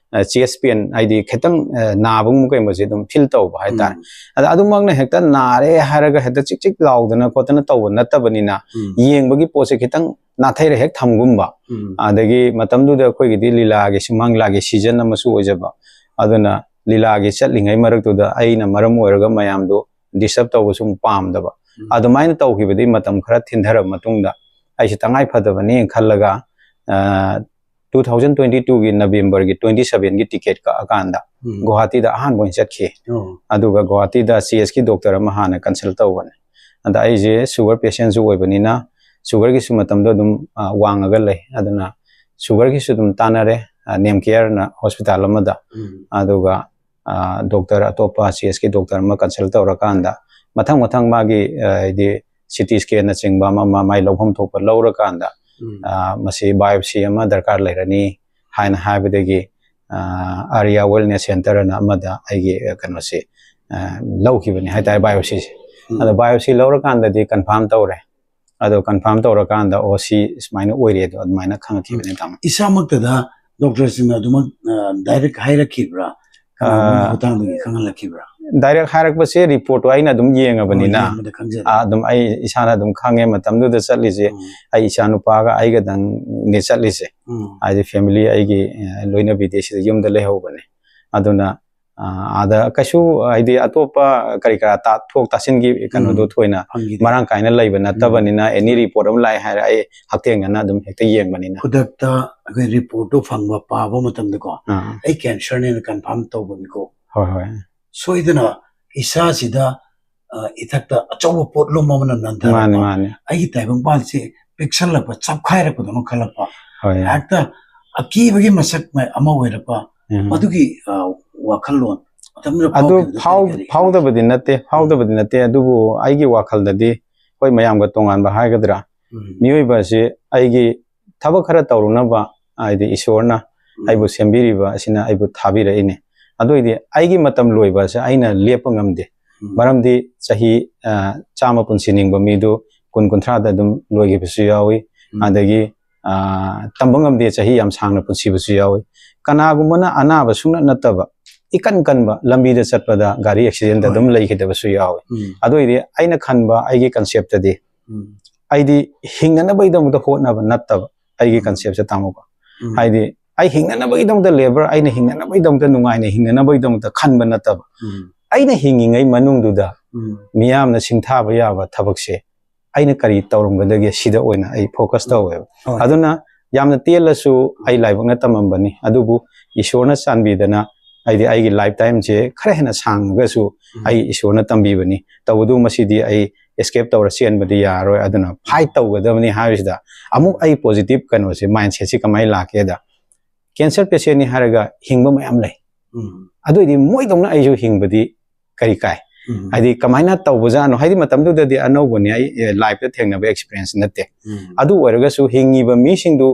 ꯆꯦꯁ ꯄꯦꯟ, ꯍꯥꯏꯗꯤ ꯈꯤꯇꯪ ꯑ, ꯅꯥꯕꯒꯨꯝꯕ ꯀꯩꯒꯨꯝꯕꯁꯦ ꯑꯗꯨꯝ ꯐꯤꯜ ꯇꯧꯕ ꯍꯥꯏꯇꯥꯔꯦ꯫ ꯎꯝ, ꯑꯗ ꯑꯗꯨꯃꯛꯅ ꯍꯦꯛꯇ ꯅꯥꯔꯦ ꯍꯥꯏꯔꯒ ꯍꯦꯛꯇ ꯆꯤꯛ ꯆꯤꯛ ꯂꯥꯎꯗꯅ ꯈꯣꯠꯇꯅ ꯇꯧꯕ ꯅꯠꯇꯕꯅꯤꯅ, ꯎꯝ, ꯌꯦꯡꯕꯒꯤ ꯄꯣꯠꯁꯦ ꯈꯤꯇꯪ ꯅꯥꯊꯩꯔ ꯍꯦꯛ ꯊꯝꯒꯨꯝꯕ꯫ ꯎꯝ, ꯑꯗꯒꯤ ꯃꯇꯝꯗꯨꯗ ꯑꯩꯈꯣꯏꯒꯤꯗꯤ ꯂꯤꯂꯥꯒꯤ, ꯁꯨꯃꯥꯡ ꯂꯤꯂꯥꯒꯤ ꯁꯤꯖꯟ ꯑꯃꯁꯨ ꯑꯣꯏꯖꯕ꯫ ꯑꯗꯨꯅ ꯂꯤꯂꯥꯒꯤ ꯆꯠꯂꯤꯉꯩ ꯃꯔꯛꯇꯨꯗ ꯑꯩꯅ ꯃꯔꯝ ꯑꯣꯏꯔꯒ ꯃꯌꯥꯝꯗꯨ ꯗꯤꯁꯇꯔꯕ ꯇꯧꯕꯁꯨ ꯑꯃꯨꯛ ꯄꯥꯝꯗꯕ꯫ ꯎꯝ, ꯑꯗꯨꯃꯥꯏꯅ ꯇꯧꯈꯤꯕꯗꯤ ꯃꯇꯝ ꯈꯔ ꯊꯤꯟꯊꯔꯕ ꯃꯇꯨꯡꯗ ꯑꯩꯁꯦ ꯇꯉꯥꯏ ꯐꯗꯕꯅꯦꯅ ꯈꯜꯂꯒ, ꯑ, two thousand twenty twoꯒꯤ ꯅꯕꯦꯝꯕꯔꯒꯤ twenty sevenꯒꯤ ꯇꯤꯀꯦꯠ ꯀꯛꯑꯀꯥꯟꯗ ꯎꯝ, ꯒꯨꯋꯥꯍꯥꯇꯤꯗ ꯑꯍꯥꯟꯕ ꯑꯣꯏꯅ ꯆꯠꯈꯤ꯫ ꯑꯧ ꯑꯗꯨꯒ ꯒꯨꯋꯥꯍꯥꯇꯤꯗ ꯆꯦꯁꯀꯤ ꯗꯣꯛꯇꯔ ꯑꯃ ꯍꯥꯟꯅ ꯀꯟꯁꯜ ꯇꯧꯕꯅꯦ꯫ ꯑꯗ ꯑꯩꯁꯦ ꯁꯨꯒꯔ ꯄꯦꯁꯦꯟꯁꯨ ꯑꯣꯏꯕꯅꯤꯅ, ꯁꯨꯒꯔꯒꯤꯁꯨ ꯃꯇꯝꯗꯣ ꯑꯗꯨꯝ ꯑ, ꯋꯥꯡꯉꯒ ꯂꯩ꯫ ꯑꯗꯨꯅ ꯁꯨꯒꯔꯒꯤꯁꯨ ꯑꯗꯨꯝ ꯇꯥꯟꯅꯔꯦ, ꯅꯦꯝ ꯀꯦꯌꯔꯅ ꯍꯣꯁꯄꯤꯇꯥꯜ ꯑꯃꯗ꯫ ꯎꯝ, ꯑꯗꯨꯒ ꯗꯣꯛꯇꯔ ꯑꯇꯣꯞꯄ, ꯆꯦꯁꯀꯤ ꯗꯣꯛꯇꯔ ꯑꯃ ꯀꯟꯁꯜ ꯇꯧꯔꯀꯥꯟꯗ ꯃꯊꯪ ꯃꯊꯪ ꯃꯥꯒꯤ ꯑ, ꯍꯥꯏꯗꯤ ꯁꯤ ꯇꯤ ꯁ꯭ꯀꯦꯟꯅꯆꯤꯡꯕ ꯑꯃ ꯑꯃ ꯃꯥꯏ ꯂꯧꯐꯝ ꯊꯣꯛꯄ ꯂꯧꯔꯀꯥꯟꯗ, ꯎꯝ, ꯑ, ꯃꯁꯤ ꯕꯥꯏꯑꯣꯞꯁꯤ ꯑꯃ ꯗꯔꯀꯥꯔ ꯂꯩꯔꯅꯤ ꯍꯥꯏꯅ ꯍꯥꯏꯕꯗꯒꯤ, ꯑ, ꯑꯥꯔꯤꯌꯥ ꯋꯦꯜꯅꯦꯁ ꯁꯦꯟꯇꯔ ꯑꯅ ꯑꯃꯗ ꯑꯩꯒꯤ ꯑ, ꯀꯩꯅꯣꯁꯤ ꯑ, ꯂꯧꯈꯤꯕꯅꯤ ꯍꯥꯏꯇꯥꯔꯦ, ꯕꯥꯏꯑꯣꯞꯁꯤꯁꯦ꯫ ꯎꯝ, ꯑꯗꯣ ꯕꯥꯏꯑꯣꯞꯁꯤ ꯂꯧꯔꯀꯥꯟꯗꯗꯤ ꯀꯟꯐꯥꯔꯝ ꯇꯧꯔꯦ꯫ ꯑꯗꯣ ꯀꯟꯐꯥꯔꯝ ꯇꯧꯔꯀꯥꯟꯗ, ꯑꯣ, ꯁꯤ ꯁꯨꯃꯥꯏꯅ ꯑꯣꯏꯔꯦ ꯑꯗꯣ ꯑꯗꯨꯃꯥꯏꯅ ꯈꯪꯉꯛꯈꯤꯕꯅꯤ, ꯇꯥꯃꯣ꯫ ꯏꯁꯥꯃꯛꯇꯗ ꯗꯣꯛꯇꯔꯁꯤꯡꯅ ꯑꯗꯨꯃꯛ ꯗꯥꯏꯔꯦꯛ ꯍꯥꯏꯔꯛꯈꯤꯕ꯭ꯔꯥ? ꯀꯅꯥꯒꯨꯝꯕꯒꯤ ꯑ, ꯈꯨꯠꯊꯥꯡꯗꯒꯤ ꯈꯪꯍꯜꯂꯛꯈꯤꯕ꯭ꯔꯥ? ꯗꯥꯏꯔꯦꯛ ꯍꯥꯏꯔꯛꯄꯁꯦ ꯔꯤꯄꯣꯔꯠꯇꯣ ꯑꯩꯅ ꯑꯗꯨꯝ ꯑꯣ, ꯌꯦꯡꯉꯕꯅꯤꯅ, ꯌꯦꯡꯕꯗ ꯈꯪꯖꯔꯦ꯫ ꯑ, ꯑꯗꯨꯝ ꯑꯩ ꯏꯁꯥꯅ ꯑꯗꯨꯝ ꯈꯪꯉꯦ꯫ ꯃꯇꯝꯗꯨꯗ ꯆꯠꯂꯤꯁꯦ ꯎꯝ, ꯑꯩ ꯏꯆꯥ ꯅꯨꯄꯥꯒ ꯑꯩꯒꯗꯪꯅꯦ ꯆꯠꯂꯤꯁꯦ꯫ ꯎꯝ, ꯍꯥꯏꯗꯤ ꯐꯦꯃꯤꯂꯤ ꯑꯩꯒꯤ ꯑ, ꯂꯣꯏꯅꯕꯤꯗꯤ ꯁꯤꯗ ꯌꯨꯝꯗ ꯂꯩꯍꯧꯕꯅꯦ꯫ ꯑꯗꯨꯅ ꯑ, ꯑꯥꯗ ꯀꯩꯁꯨ, ꯍꯥꯏꯗꯤ ꯑꯇꯣꯞꯄ ꯀꯔꯤ ꯀꯔꯥ ꯇꯥ- ꯊꯣꯛ ꯇꯥꯁꯤꯟꯒꯤ ꯀꯩꯅꯣꯗꯣ ꯎꯝ, ꯊꯣꯏꯅ ꯐꯪꯈꯤꯗꯦ꯫ ꯃꯔꯥꯡ ꯀꯥꯏꯅ ꯂꯩꯕ ꯅꯠꯇꯕꯅꯤꯅ, ꯑꯦꯅꯤ ꯔꯤꯄꯣꯔꯠ ꯑꯃ ꯂꯥꯛꯑꯦ ꯍꯥꯏꯔ ꯑꯩ ꯍꯛꯊꯦꯡꯅꯅ ꯑꯗꯨꯝ ꯍꯦꯛꯇ ꯌꯦꯡꯕꯅꯤꯅ꯫ ꯈꯨꯗꯛꯇ ꯑꯩꯈꯣꯏ ꯔꯤꯄꯣꯔꯠꯇꯨ ꯐꯪꯕ, ꯄꯥꯕ ꯃꯇꯝꯗꯀꯣ, ꯑꯥ, ꯑꯩ ꯀꯦꯟꯁꯔꯅꯦꯅ ꯀꯟꯐꯥꯔꯝ ꯇꯧꯕꯅꯤꯀꯣ, ꯍꯣꯏ, ꯍꯣꯏ꯫ ꯁꯣꯏꯗꯅ ꯏꯁꯥꯁꯤꯗ ꯑ, ꯏꯊꯛꯇ ꯑꯆꯧꯕ ꯄꯣꯠꯂꯨꯝ ꯑꯃꯅ ꯃꯥꯅꯤ, ꯅꯟꯊꯔꯛꯄ, ꯃꯥꯅꯤ꯫ ꯑꯩꯒꯤ ꯇꯥꯏꯕꯪꯄꯥꯟꯁꯤ ꯄꯤꯛꯁꯜꯂꯛꯄ, ꯆꯞꯈꯥꯏꯔꯛꯄꯗꯧꯅ ꯈꯜꯂꯛꯄ, ꯍꯣꯏ꯫ ꯍꯦꯛꯇ ꯑꯀꯤꯕꯒꯤ ꯃꯁꯛ ꯃ- ꯑꯃ ꯑꯣꯏꯔꯛꯄ, ꯎꯝ꯫ ꯃꯗꯨꯒꯤ ꯑ, ꯋꯥꯈꯜꯂꯣꯟ ꯃꯇꯝꯗꯨꯗ ꯑꯗꯨ ꯐꯥꯎꯈꯤꯕꯗꯨ ꯐꯥꯎ- ꯀꯔꯤ ꯀꯔꯤ? ꯐꯥꯎꯗꯕꯗꯤ ꯅꯠꯇꯦ, ꯐꯥꯎꯗꯕꯗꯤ ꯅꯠꯇꯦ꯫ ꯑꯗꯨꯕꯨ ꯑꯩꯒꯤ ꯋꯥꯈꯜꯗꯗꯤ ꯑꯩꯈꯣꯏ ꯃꯌꯥꯝꯒ ꯇꯣꯉꯥꯟꯕ ꯍꯥꯏꯒꯗ꯭ꯔꯥ, ꯎꯝ, ꯃꯤꯑꯣꯏꯕ ꯑꯁꯤ ꯑꯩꯒꯤ ꯊꯕꯛ ꯈꯔ ꯇꯧꯔꯨꯅꯕ, ꯍꯥꯏꯗꯤ ꯏꯁꯣꯔꯅ ꯎꯝ, ꯑꯩꯕꯨ ꯁꯦꯝꯕꯤꯔꯤꯕ ꯑꯁꯤꯅ ꯑꯩꯕꯨ ꯊꯥꯕꯤꯔꯛꯏꯅꯦ꯫ ꯑꯗꯨ ꯑꯣꯏꯗꯤ ꯑꯩꯒꯤ ꯃꯇꯝ ꯂꯣꯏꯕ ꯑꯁꯦ ꯑꯩꯅ ꯂꯦꯞꯄ ꯉꯝꯗꯦ꯫ ꯎꯝ꯫ ꯃꯔꯝꯗꯤ ꯆꯍꯤ, ꯑ, ꯆꯥꯝꯃ ꯄꯨꯟꯁꯤ ꯅꯤꯡꯕ ꯃꯤꯗꯨ ꯀꯨꯟ ꯀꯨꯟꯊ꯭ꯔꯥꯗ ꯑꯗꯨꯝ ꯂꯣꯏꯈꯤꯕꯁꯨ ꯌꯥꯎꯏ꯫ ꯎꯝ꯫ ꯑꯗꯒꯤ, ꯑ, ꯇꯝꯕ ꯉꯝꯗꯦ, ꯆꯍꯤ ꯌꯥꯝ ꯁꯥꯡꯅ ꯄꯨꯟꯁꯤꯕꯁꯨ ꯌꯥꯎꯏ꯫ ꯀꯅꯥꯒꯨꯝꯕꯅ ꯑꯅꯥꯕ ꯁꯨꯡꯅꯠ ꯅꯠꯇꯕ, ꯏꯀꯟ ꯀꯟꯕ, ꯂꯝꯕꯤꯗ ꯆꯠꯄꯗ ꯒꯥꯔꯤ ꯑꯦꯛꯁꯤꯗꯦꯟꯗ ꯍꯣꯏ꯫ ꯑꯗꯨꯝ ꯂꯩꯈꯤꯗꯕꯁꯨ ꯌꯥꯎꯏ꯫ ꯎꯝ꯫ ꯑꯗꯨ ꯑꯣꯏꯗꯤ ꯑꯩꯅ ꯈꯟꯕ, ꯑꯩꯒꯤ ꯀꯟꯁꯦꯞꯇꯗꯤ, ꯎꯝ꯫ ꯑꯩꯗꯤ ꯍꯤꯡꯅꯅꯕꯒꯤꯗꯃꯛꯇ ꯍꯣꯠꯅꯕ ꯅꯠꯇꯕ, ꯑꯩꯒꯤ ꯎꯝ꯫ ꯀꯟꯁꯦꯞꯁꯦ ꯇꯥꯃꯣꯀꯣ꯫ ꯎꯝ꯫ ꯍꯥꯏꯗꯤ ꯑꯩ ꯍꯤꯡꯅꯅꯕꯒꯤꯗꯃꯛꯇ ꯂꯦꯕꯔ, ꯑꯩꯅ ꯍꯤꯡꯅꯅꯕꯒꯤꯗꯃꯛꯇ, ꯅꯨꯡꯉꯥꯏꯅ ꯍꯤꯡꯅꯅꯕꯒꯤꯗꯃꯛꯇ ꯈꯟꯕ ꯅꯠꯇꯕ, ꯎꯝ꯫ ꯑꯩꯅ ꯍꯤꯡꯉꯤꯉꯩ ꯃꯅꯨꯡꯗꯨꯗ ꯎꯝ꯫ ꯃꯤꯌꯥꯝꯅ ꯁꯤꯡꯊꯥꯕ ꯌꯥꯕ ꯊꯕꯛꯁꯦ ꯑꯩꯅ ꯀꯔꯤ ꯇꯧꯔꯝꯒꯗꯒꯦ, ꯁꯤꯗ ꯑꯣꯏꯅ ꯑꯩ ꯐꯣꯀꯁ ꯇꯧꯋꯦꯕ꯫ ꯍꯣꯏ꯫ ꯑꯗꯨꯅ ꯌꯥꯝꯅ ꯇꯦꯜꯂꯁꯨ ꯑꯩ ꯂꯥꯏꯕꯛꯅ ꯇꯝꯃꯝꯕꯅꯤ, ꯑꯗꯨꯕꯨ ꯏꯁꯣꯔꯅ ꯆꯥꯟꯕꯤꯗꯅ, ꯍꯥꯏꯗꯤ ꯑꯩꯒꯤ ꯂꯥꯏꯐ ꯇꯥꯏꯝꯁꯦ ꯈꯔ ꯍꯦꯟꯅ ꯁꯥꯡꯉꯒꯁꯨ ꯎꯝ꯫ ꯑꯩ ꯏꯁꯣꯔꯅ ꯇꯝꯕꯤꯕꯅꯤ꯫ ꯇꯧꯕꯗꯨ ꯃꯁꯤꯗꯤ ꯑꯩ ꯑꯦꯁꯀꯦꯞ ꯇꯧꯔ ꯆꯦꯟꯕꯗꯤ ꯌꯥꯔꯔꯣꯏ, ꯑꯗꯨꯅ ꯐꯥꯏꯠ ꯇꯧꯒꯗꯕꯅꯤ ꯍꯥꯏꯕꯁꯤꯗ ꯑꯃꯨꯛ ꯑꯩ ꯄꯣꯖꯤꯇꯤꯚ ꯀꯩꯅꯣꯁꯦ, ꯃꯥꯏꯟꯁꯦꯠꯁꯦ ꯀꯃꯥꯏꯅ ꯂꯥꯛꯀꯦꯗ, ꯀꯦꯟꯁꯔ ꯄꯦꯁꯦꯟꯅꯤ ꯍꯥꯏꯔꯒ ꯍꯤꯡꯕ ꯃꯌꯥꯝ ꯂꯩ꯫ ꯎꯝ꯫ ꯑꯗꯨ ꯑꯣꯏꯗꯤ ꯃꯣꯏꯗꯧꯅ ꯑꯩꯁꯨ ꯍꯤꯡꯕꯗꯤ ꯀꯔꯤ ꯀꯥꯏ? ꯎꯝ꯫ ꯍꯥꯏꯗꯤ ꯀꯃꯥꯏꯅ ꯇꯧꯕꯖꯥꯠꯅꯣ? ꯍꯥꯏꯗꯤ ꯃꯇꯝꯗꯨꯗꯗꯤ ꯑꯅꯧꯕꯅꯤ, ꯑꯩ, ꯑꯦ, ꯂꯥꯏꯐꯇ ꯊꯦꯡꯅꯕ ꯑꯦꯛꯁꯄꯤꯔꯤꯌꯦꯟꯁ ꯅꯠꯇꯦ꯫ ꯎꯝ꯫ ꯑꯗꯨ ꯑꯣꯏꯔꯒꯁꯨ ꯍꯤꯡꯉꯤꯕ ꯃꯤꯁꯤꯡꯗꯨ,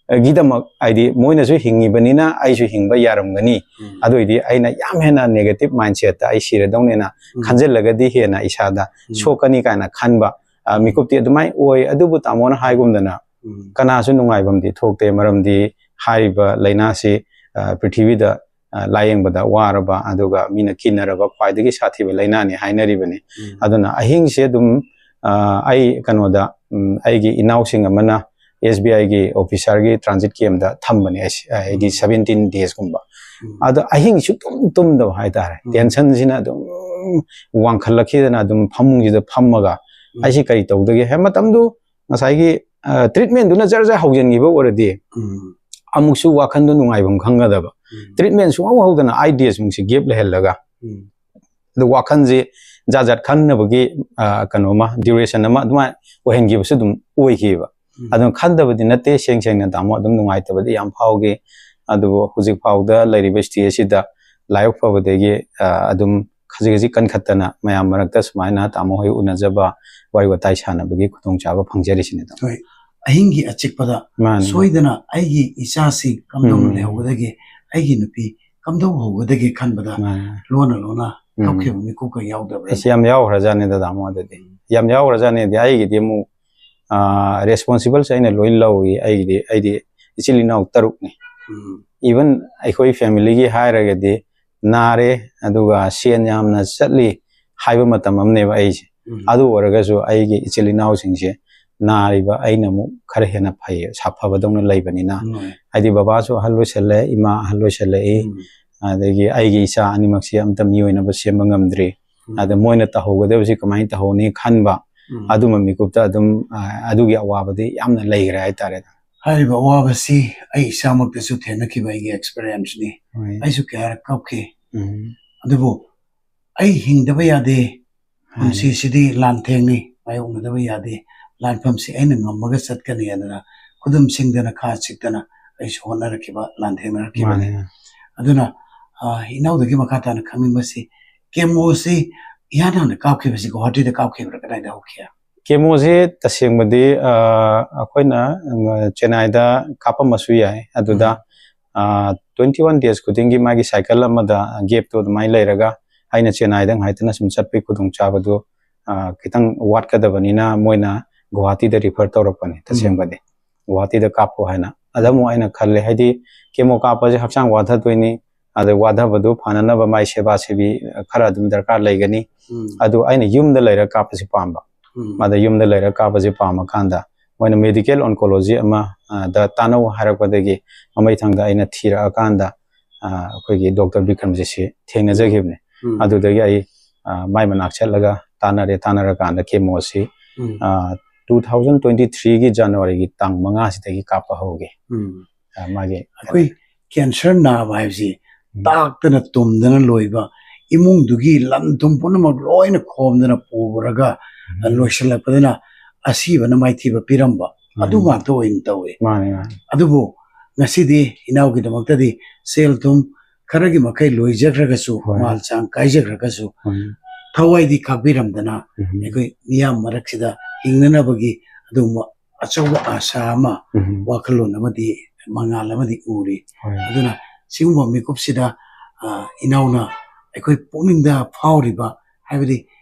ꯑ, ꯒꯤꯗꯃꯛ, ꯍꯥꯏꯗꯤ ꯃꯣꯏꯅꯁꯨ ꯍꯤꯡꯉꯤꯕꯅꯤꯅ ꯑꯩꯁꯨ ꯍꯤꯡꯕ ꯌꯥꯔꯝꯒꯅꯤ꯫ ꯎꯝ꯫ ꯑꯗꯨ ꯑꯣꯏꯗꯤ ꯑꯩꯅ ꯌꯥꯝ ꯍꯦꯟꯅ ꯅꯦꯒꯦꯇꯤꯚ ꯃꯥꯏꯟꯁꯦꯠꯇ ꯑꯩ ꯁꯤꯔꯗꯧꯅꯦꯅ ꯎꯝ꯫ ꯈꯟꯖꯤꯜꯂꯒꯗꯤ ꯍꯦꯟꯅ ꯏꯁꯥꯗ ꯎꯝ꯫ ꯁꯣꯛꯀꯅꯤ ꯀꯥꯏꯅ ꯈꯟꯕ, ꯑ, ꯃꯤꯀꯨꯞꯇꯤ ꯑꯗꯨꯃꯥꯏꯅ ꯑꯣꯏ꯫ ꯑꯗꯨꯕꯨ ꯇꯥꯃꯣꯅ ꯍꯥꯏꯒꯨꯝꯗꯅ ꯎꯝ꯫ ꯀꯅꯥꯁꯨ ꯅꯨꯡꯉꯥꯏꯐꯝꯗꯤ ꯊꯣꯛꯇꯦ, ꯃꯔꯝꯗꯤ ꯍꯥꯏꯔꯤꯕ ꯂꯥꯏꯅꯥꯁꯤ, ꯑ, ꯄ꯭ꯔꯤꯊꯤꯕꯤꯗ, ꯑ, ꯂꯥꯌꯦꯡꯕꯗ ꯋꯥꯔꯕ, ꯑꯗꯨꯒ ꯃꯤꯅ ꯀꯤꯅꯔꯕ ꯈ꯭ꯋꯥꯏꯗꯒꯤ ꯁꯥꯊꯤꯕ ꯂꯥꯏꯅꯥꯅꯤ ꯍꯥꯏꯅꯔꯤꯕꯅꯤ꯫ ꯎꯝ꯫ ꯑꯗꯨꯅ ꯑꯍꯤꯡꯁꯦ ꯑꯗꯨꯝ, ꯑ, ꯑꯩ ꯀꯩꯅꯣꯗ, ꯎꯝ, ꯑꯩꯒꯤ ꯏꯅꯥꯎꯁꯤꯡ ꯑꯃꯅ ꯑꯦꯁ ꯕꯤ ꯑꯥꯏꯒꯤ ꯑꯣꯐꯤꯁꯔꯒꯤ ꯇ꯭ꯔꯥꯟꯖꯤꯠ ꯀꯦꯝꯗ ꯊꯝꯕꯅꯦ ꯑꯩꯁꯦ, ꯑ, ꯑꯩꯗꯤ ꯎꯝ꯫ ꯁꯚꯦꯟꯇꯤꯟ ꯗꯦꯖꯀꯨꯝꯕ꯫ ꯎꯝ꯫ ꯑꯗꯣ ꯑꯍꯤꯡ ꯁꯨꯛꯇꯨꯝ ꯇꯨꯝꯗꯕ ꯍꯥꯏꯇꯥꯔꯦ꯫ ꯎꯝ꯫ ꯇꯦꯟꯁꯟꯁꯤꯅ ꯑꯗꯨꯝ ꯋꯥꯡꯈꯠꯂꯛꯈꯤꯗꯅ ꯑꯗꯨꯝ ꯐꯃꯨꯡꯁꯤꯗ ꯐꯝꯃꯒ ꯎꯝ꯫ ꯑꯩꯁꯤ ꯀꯔꯤ ꯇꯧꯗꯒꯦ ꯍꯥꯏ ꯃꯇꯝꯗꯨ ꯉꯁꯥꯏꯒꯤ, ꯑ, ꯇ꯭ꯔꯤꯠꯃꯦꯟꯗꯨꯅ ꯖꯔ ꯖꯔ ꯍꯧꯖꯤꯟꯈꯤꯕ ꯑꯣꯏꯔꯗꯤ ꯎꯝ꯫ ꯑꯃꯨꯛꯁꯨ ꯋꯥꯈꯟꯗꯣ ꯅꯨꯡꯉꯥꯏꯐꯝ ꯈꯪꯒꯗꯕ꯫ ꯎꯝ꯫ ꯇ꯭ꯔꯤꯠꯃꯦꯟ ꯁꯨꯡꯍꯧ ꯍꯧꯗꯅ ꯑꯥꯏꯠ ꯗꯦꯖꯃꯨꯛꯁꯤ ꯒꯦꯞ ꯂꯩꯍꯜꯂꯒ ꯎꯝ꯫ ꯑꯗꯨ ꯋꯥꯈꯜꯁꯦ ꯖꯥꯠ ꯖꯥꯠ ꯈꯟꯅꯕꯒꯤ, ꯑ, ꯀꯩꯅꯣꯃ, ꯗ꯭ꯌꯨꯔꯦꯁꯟ ꯑꯃ ꯑꯗꯨꯃꯥꯏꯅ ꯑꯣꯏꯍꯟꯈꯤꯕꯁꯨ ꯑꯗꯨꯝ ꯑꯣꯏꯈꯤꯕ꯫ ꯎꯝ꯫ ꯑꯗꯨꯅ ꯈꯟꯗꯕꯗꯤ ꯅꯠꯇꯦ, ꯁꯦꯡ ꯁꯦꯡꯅ ꯇꯥꯃꯣ, ꯑꯗꯨꯝ ꯅꯨꯡꯉꯥꯏꯇꯕꯗꯤ ꯌꯥꯝ ꯐꯥꯎꯈꯤ꯫ ꯑꯗꯨꯕꯨ ꯍꯧꯖꯤꯛ ꯐꯥꯎꯗ ꯂꯩꯔꯤꯕ ꯁ꯭ꯇꯦꯖ ꯑꯁꯤꯗ ꯂꯥꯏꯕꯛ ꯐꯕꯗꯒꯤ, ꯑ, ꯑꯗꯨꯝ ꯈꯖꯤꯛ ꯈꯖꯤꯛ ꯀꯟꯈꯠꯇꯅ ꯃꯌꯥꯝ ꯃꯔꯛꯇ ꯁꯨꯃꯥꯏꯅ ꯇꯥꯃꯣ ꯍꯣꯏ ꯎꯅꯖꯕ, ꯋꯥꯔꯤ ꯋꯥꯇꯥꯏ ꯁꯥꯟꯅꯕꯒꯤ ꯈꯨꯗꯣꯡꯆꯥꯕ ꯐꯪꯖꯔꯤꯁꯤꯅꯤ, ꯇꯥꯃꯣ꯫ ꯍꯣꯏ꯫ ꯑꯍꯤꯡꯒꯤ ꯑꯆꯤꯛꯄꯗ ꯃꯥꯅꯤ꯫ ꯁꯣꯏꯗꯅ ꯑꯩꯒꯤ ꯏꯆꯥꯁꯤ ꯀꯝꯗꯧꯅ ꯎꯝ꯫ ꯂꯩꯍꯧꯒꯗꯒꯦ, ꯑꯩꯒꯤ ꯅꯨꯄꯤ ꯀꯝꯗꯧ ꯍꯧꯒꯗꯒꯦ ꯈꯟꯕꯗ ꯃꯥꯅꯤ꯫ ꯂꯣꯟꯅ ꯂꯣꯟꯅ ꯎꯝ꯫ ꯀꯞꯈꯤꯕ ꯃꯤꯀꯨꯞꯀ ꯌꯥꯎꯗꯕ꯭ꯔꯥ? ꯑꯁ, ꯌꯥꯝ ꯌꯥꯎꯈ꯭ꯔꯖꯥꯠꯅꯤꯗ, ꯇꯥꯃꯣ꯫ ꯑꯗꯨꯗꯤ ꯌꯥꯝ ꯌꯥꯎꯈ꯭ꯔꯖꯥꯠꯅꯤꯗꯤ꯫ ꯑꯩꯒꯤꯗꯤ ꯑꯃꯨꯛ ꯔꯦꯁꯄꯣꯟꯁꯤꯕꯜꯁꯦ ꯑꯩꯅ ꯂꯣꯏ ꯂꯧꯏ꯫ ꯑꯩꯒꯤꯗꯤ ꯑꯩꯗꯤ ꯏꯆꯤꯜ ꯏꯅꯥꯎ ꯇꯔꯨꯛꯅꯤ꯫ ꯎꯝ, ꯏꯚꯟ ꯑꯩꯈꯣꯏ ꯐꯦꯃꯤꯂꯤꯒꯤ ꯍꯥꯏꯔꯒꯗꯤ ꯅꯥꯔꯦ, ꯑꯗꯨꯒ ꯁꯦꯟ ꯌꯥꯝꯅ ꯆꯠꯂꯤ ꯍꯥꯏꯕ ꯃꯇꯝ ꯑꯃꯅꯦꯕ ꯑꯩꯁꯦ꯫ ꯎꯝ, ꯑꯗꯨ ꯑꯣꯏꯔꯒꯁꯨ ꯑꯩꯒꯤ ꯏꯆꯤꯜ ꯏꯅꯥꯎꯁꯤꯡꯁꯦ ꯅꯥꯔꯤꯕ ꯑꯩꯅ ꯑꯃꯨꯛ ꯈꯔ ꯍꯦꯟꯅ ꯐꯩ, ꯁꯥꯐꯕꯗꯧꯅ ꯂꯩꯕꯅꯤꯅ꯫ ꯎꯝ, ꯍꯥꯏꯗꯤ ꯕꯕꯥꯁꯨ ꯑꯍꯜ ꯑꯣꯏꯁꯜꯂꯛꯑꯦ, ꯏꯃꯥ ꯑꯍꯜ ꯑꯣꯏꯁꯜꯂꯛꯏ, ꯎꯝ, ꯑꯗꯒꯤ ꯑꯩꯒꯤ ꯏꯆꯥ ꯑꯅꯤꯃꯛꯁꯤ ꯑꯝꯇ ꯃꯤ ꯑꯣꯏꯅꯕ ꯁꯦꯝꯕ ꯉꯝꯗ꯭ꯔꯤ꯫ ꯎꯝ, ꯑꯗ ꯃꯣꯏꯅ ꯇꯧꯍꯧꯒꯗꯕꯁꯤ ꯀꯃꯥꯏꯅ ꯇꯧꯍꯧꯅꯤ ꯈꯟꯕ, ꯎꯝ꯫ ꯑꯗꯨꯝꯕ ꯃꯤꯀꯨꯞꯇ ꯑꯗꯨꯝ, ꯑ, ꯑꯗꯨꯒꯤ ꯑꯋꯥꯕꯗꯤ ꯌꯥꯝꯅ ꯂꯩꯈ꯭ꯔꯦ ꯍꯥꯏꯇꯥꯔꯦ꯫ ꯍꯥꯏꯔꯤꯕ ꯑꯋꯥꯕꯁꯤ ꯑꯩ ꯏꯁꯥꯃꯛꯇꯁꯨ ꯊꯦꯡꯅꯈꯤꯕ ꯑꯩꯒꯤ ꯑꯦꯛꯁꯄꯤꯔꯤꯌꯦꯟꯁꯅꯤ꯫ ꯍꯣꯏ꯫ ꯑꯩꯁꯨ ꯀꯌꯥꯔꯛ ꯀꯞꯈꯤ꯫ ꯎꯝ꯫ ꯑꯗꯨꯕꯨ ꯑꯩ ꯍꯤꯡꯗꯕ ꯌꯥꯗꯦ, ꯍꯥꯏ꯫ ꯄꯨꯟꯁꯤꯁꯤꯗꯤ ꯂꯥꯟꯊꯦꯡꯅꯤ, ꯃꯥꯌꯣꯛꯅꯗꯕ ꯌꯥꯗꯦ, ꯂꯥꯟꯐꯝꯁꯤ ꯑꯩꯅ ꯉꯝꯃꯒ ꯆꯠꯀꯅꯤ ꯍꯥꯏꯗꯅ ꯈꯨꯗꯨꯝ ꯁꯤꯡꯗꯅ ꯈꯥ ꯆꯤꯛꯇꯅ ꯑꯩꯁꯨ ꯍꯣꯠꯅꯔꯛꯈꯤꯕ, ꯂꯥꯟꯊꯦꯡꯅꯔꯛꯈꯤꯕꯅꯤ꯫ ꯃꯥꯅꯦ꯫ ꯑꯗꯨꯅ, ꯑ, ꯏꯅꯥꯎꯗꯒꯤ ꯃꯈꯥ ꯇꯥꯅ ꯈꯪꯅꯤꯡꯕꯁꯤ, ꯀꯦꯃꯣꯁꯤ ꯏꯍꯥꯟ ꯍꯥꯟꯅ ꯀꯥꯞꯈꯤꯕꯁꯤ ꯒꯨꯋꯥꯍꯥꯇꯤꯗ ꯀꯥꯞꯈꯤꯕ꯭ꯔꯥ, ꯀꯗꯥꯏꯗ ꯍꯧꯈꯤ? ꯀꯦꯃꯣꯁꯦ ꯇꯁꯦꯡꯕꯗꯤ, ꯑ, ꯑꯩꯈꯣꯏꯅ, ꯎꯝ, ꯆꯦꯟꯅꯥꯏꯗ ꯀꯥꯞꯄꯝꯕꯁꯨ ꯌꯥꯏ꯫ ꯑꯗꯨꯗ, ꯎꯝ꯫ ꯑ, twenty one days ꯈꯨꯗꯤꯡꯒꯤ ꯃꯥꯒꯤ ꯁꯥꯏꯀꯜ ꯑꯃꯗ ꯒꯦꯞꯇꯣ ꯑꯗꯨꯃꯥꯏꯅ ꯂꯩꯔꯒ ꯑꯩꯅ ꯆꯦꯟꯅꯥꯏꯗ ꯉꯥꯏꯇꯅ ꯁꯨꯝ ꯆꯠꯄꯒꯤ ꯈꯨꯗꯣꯡꯆꯥꯕꯗꯨ, ꯑ, ꯈꯤꯇꯪ ꯋꯥꯠꯀꯗꯕꯅꯤꯅ ꯃꯣꯏꯅ ꯒꯨꯋꯥꯍꯥꯇꯤꯗ ꯔꯤꯐꯔ ꯇꯧꯔꯛꯄꯅꯦ ꯇꯁꯦꯡꯕꯗꯤ꯫ ꯒꯨꯋꯥꯍꯥꯇꯤꯗ ꯀꯥꯞꯄꯣ ꯍꯥꯏꯅ꯫ ꯑꯗ ꯑꯃꯨꯛ ꯑꯩꯅ ꯈꯜꯂꯦ, ꯍꯥꯏꯗꯤ ꯀꯦꯃꯣ ꯀꯥꯞꯄꯁꯦ ꯍꯛꯆꯥꯡ ꯋꯥꯊꯗꯣꯏꯅꯤ, ꯑꯗ ꯋꯥꯊꯕꯗꯨ ꯐꯅꯅꯕ ꯃꯥꯏ ꯁꯦꯕꯥ ꯁꯦꯕꯤ ꯈꯔ ꯑꯗꯨꯝ ꯗꯔꯀꯥꯔ ꯂꯩꯒꯅꯤ꯫ ꯎꯝ, ꯑꯗꯨ ꯑꯩꯅ ꯌꯨꯝꯗ ꯂꯩꯔꯒ ꯀꯥꯞꯄꯁꯤ ꯄꯥꯝꯕ꯫ ꯎꯝ, ꯃꯥꯗ ꯌꯨꯝꯗ ꯂꯩꯔꯒ ꯀꯥꯞꯄꯁꯤ ꯄꯥꯝꯃꯀꯥꯟꯗ ꯃꯣꯏꯅ medical oncology ꯑꯃ, ꯑ, ꯗ ꯇꯥꯟꯅꯧ ꯍꯥꯏꯔꯛꯄꯗꯒꯤ ꯃꯃꯩꯊꯪꯗ ꯑꯩꯅ ꯊꯤꯔꯛꯑꯀꯥꯟꯗ, ꯑ, ꯑꯩꯈꯣꯏꯒꯤ ꯗꯣꯛꯇꯔ ꯕꯤꯀ꯭ꯔꯝꯖꯤꯠꯁꯤ ꯊꯦꯡꯅꯖꯈꯤꯕꯅꯦ꯫ ꯎꯝ, ꯑꯗꯨꯗꯒꯤ ꯑꯩ, ꯑ, ꯃꯥꯏ ꯃꯅꯥꯛ ꯆꯠꯂꯒ ꯇꯥꯟꯅꯔꯦ꯫ ꯇꯥꯟꯅꯔꯀꯥꯟꯗ ꯀꯦꯃꯣꯁꯤ, ꯎꯝ, ꯑ, two thousand twenty three ꯒꯤ ꯖꯅꯋꯥꯔꯤꯒꯤ ꯇꯥꯡ ꯃꯉꯥꯁꯤꯗꯒꯤ ꯀꯥꯞꯄ ꯍꯧꯒꯦ꯫ ꯎꯝ꯫ ꯑ, ꯃꯥꯒꯤ ꯑꯩꯈꯣꯏ ꯀꯦꯟꯁꯔ ꯅꯥꯕ ꯍꯥꯏꯕꯁꯤ ꯎꯝ꯫ ꯇꯥꯛꯇꯅ ꯇꯨꯝꯗꯅ ꯂꯣꯏꯕ, ꯏꯃꯨꯡꯗꯨꯒꯤ ꯂꯟ ꯊꯨꯝ ꯄꯨꯝꯅꯃꯛ ꯂꯣꯏꯅ ꯈꯣꯝꯗꯅ ꯄꯨꯔꯒ ꯎꯝ꯫ ꯂꯣꯏꯁꯤꯜꯂꯛꯄꯗꯅ ꯑꯁꯤꯕꯅ ꯃꯥꯏꯊꯤꯕ ꯄꯤꯔꯝꯕ, ꯑꯗꯨ ꯎꯝ꯫ ꯉꯥꯛꯇ ꯑꯣꯏꯅ ꯇꯧꯏ꯫ ꯃꯥꯅꯦ, ꯃꯥꯅꯦ꯫ ꯑꯗꯨꯕꯨ ꯉꯁꯤꯗꯤ ꯏꯅꯥꯎꯒꯤꯗꯃꯛꯇꯗꯤ ꯁꯦꯜ ꯊꯨꯝ ꯈꯔꯒꯤ ꯃꯈꯩ ꯂꯣꯏꯖꯈ꯭ꯔꯒꯁꯨ, ꯍꯣꯏ꯫ ꯃꯥꯜ ꯆꯥꯡ ꯀꯥꯏꯖꯈ꯭ꯔꯒꯁꯨ, ꯍꯣꯏ꯫ ꯊꯋꯥꯏꯗꯤ ꯈꯥꯛꯄꯤꯔꯝꯗꯅ ꯎꯝ꯫ ꯑꯩꯈꯣꯏ ꯃꯤꯌꯥꯝ ꯃꯔꯛꯁꯤꯗ ꯍꯤꯡꯅꯅꯕꯒꯤ ꯑꯗꯨꯒꯨꯝꯕ ꯑꯆꯧꯕ ꯑꯥꯁꯥ ꯑꯃ, ꯎꯝ꯫ ꯋꯥꯈꯜꯂꯣꯟ ꯑꯃꯗꯤ ꯃꯉꯥꯜ ꯑꯃꯗꯤ ꯎꯔꯤ꯫ ꯍꯣꯏ꯫ ꯑꯗꯨꯅ ꯁꯤꯒꯨꯝꯕ ꯃꯤꯀꯨꯞꯁꯤꯗ, ꯑ, ꯏꯅꯥꯎꯅ ꯑꯩꯈꯣꯏ ꯄꯨꯛꯅꯤꯡꯗ ꯐꯥꯎꯔꯤꯕ, ꯍꯥꯏꯕꯗꯤ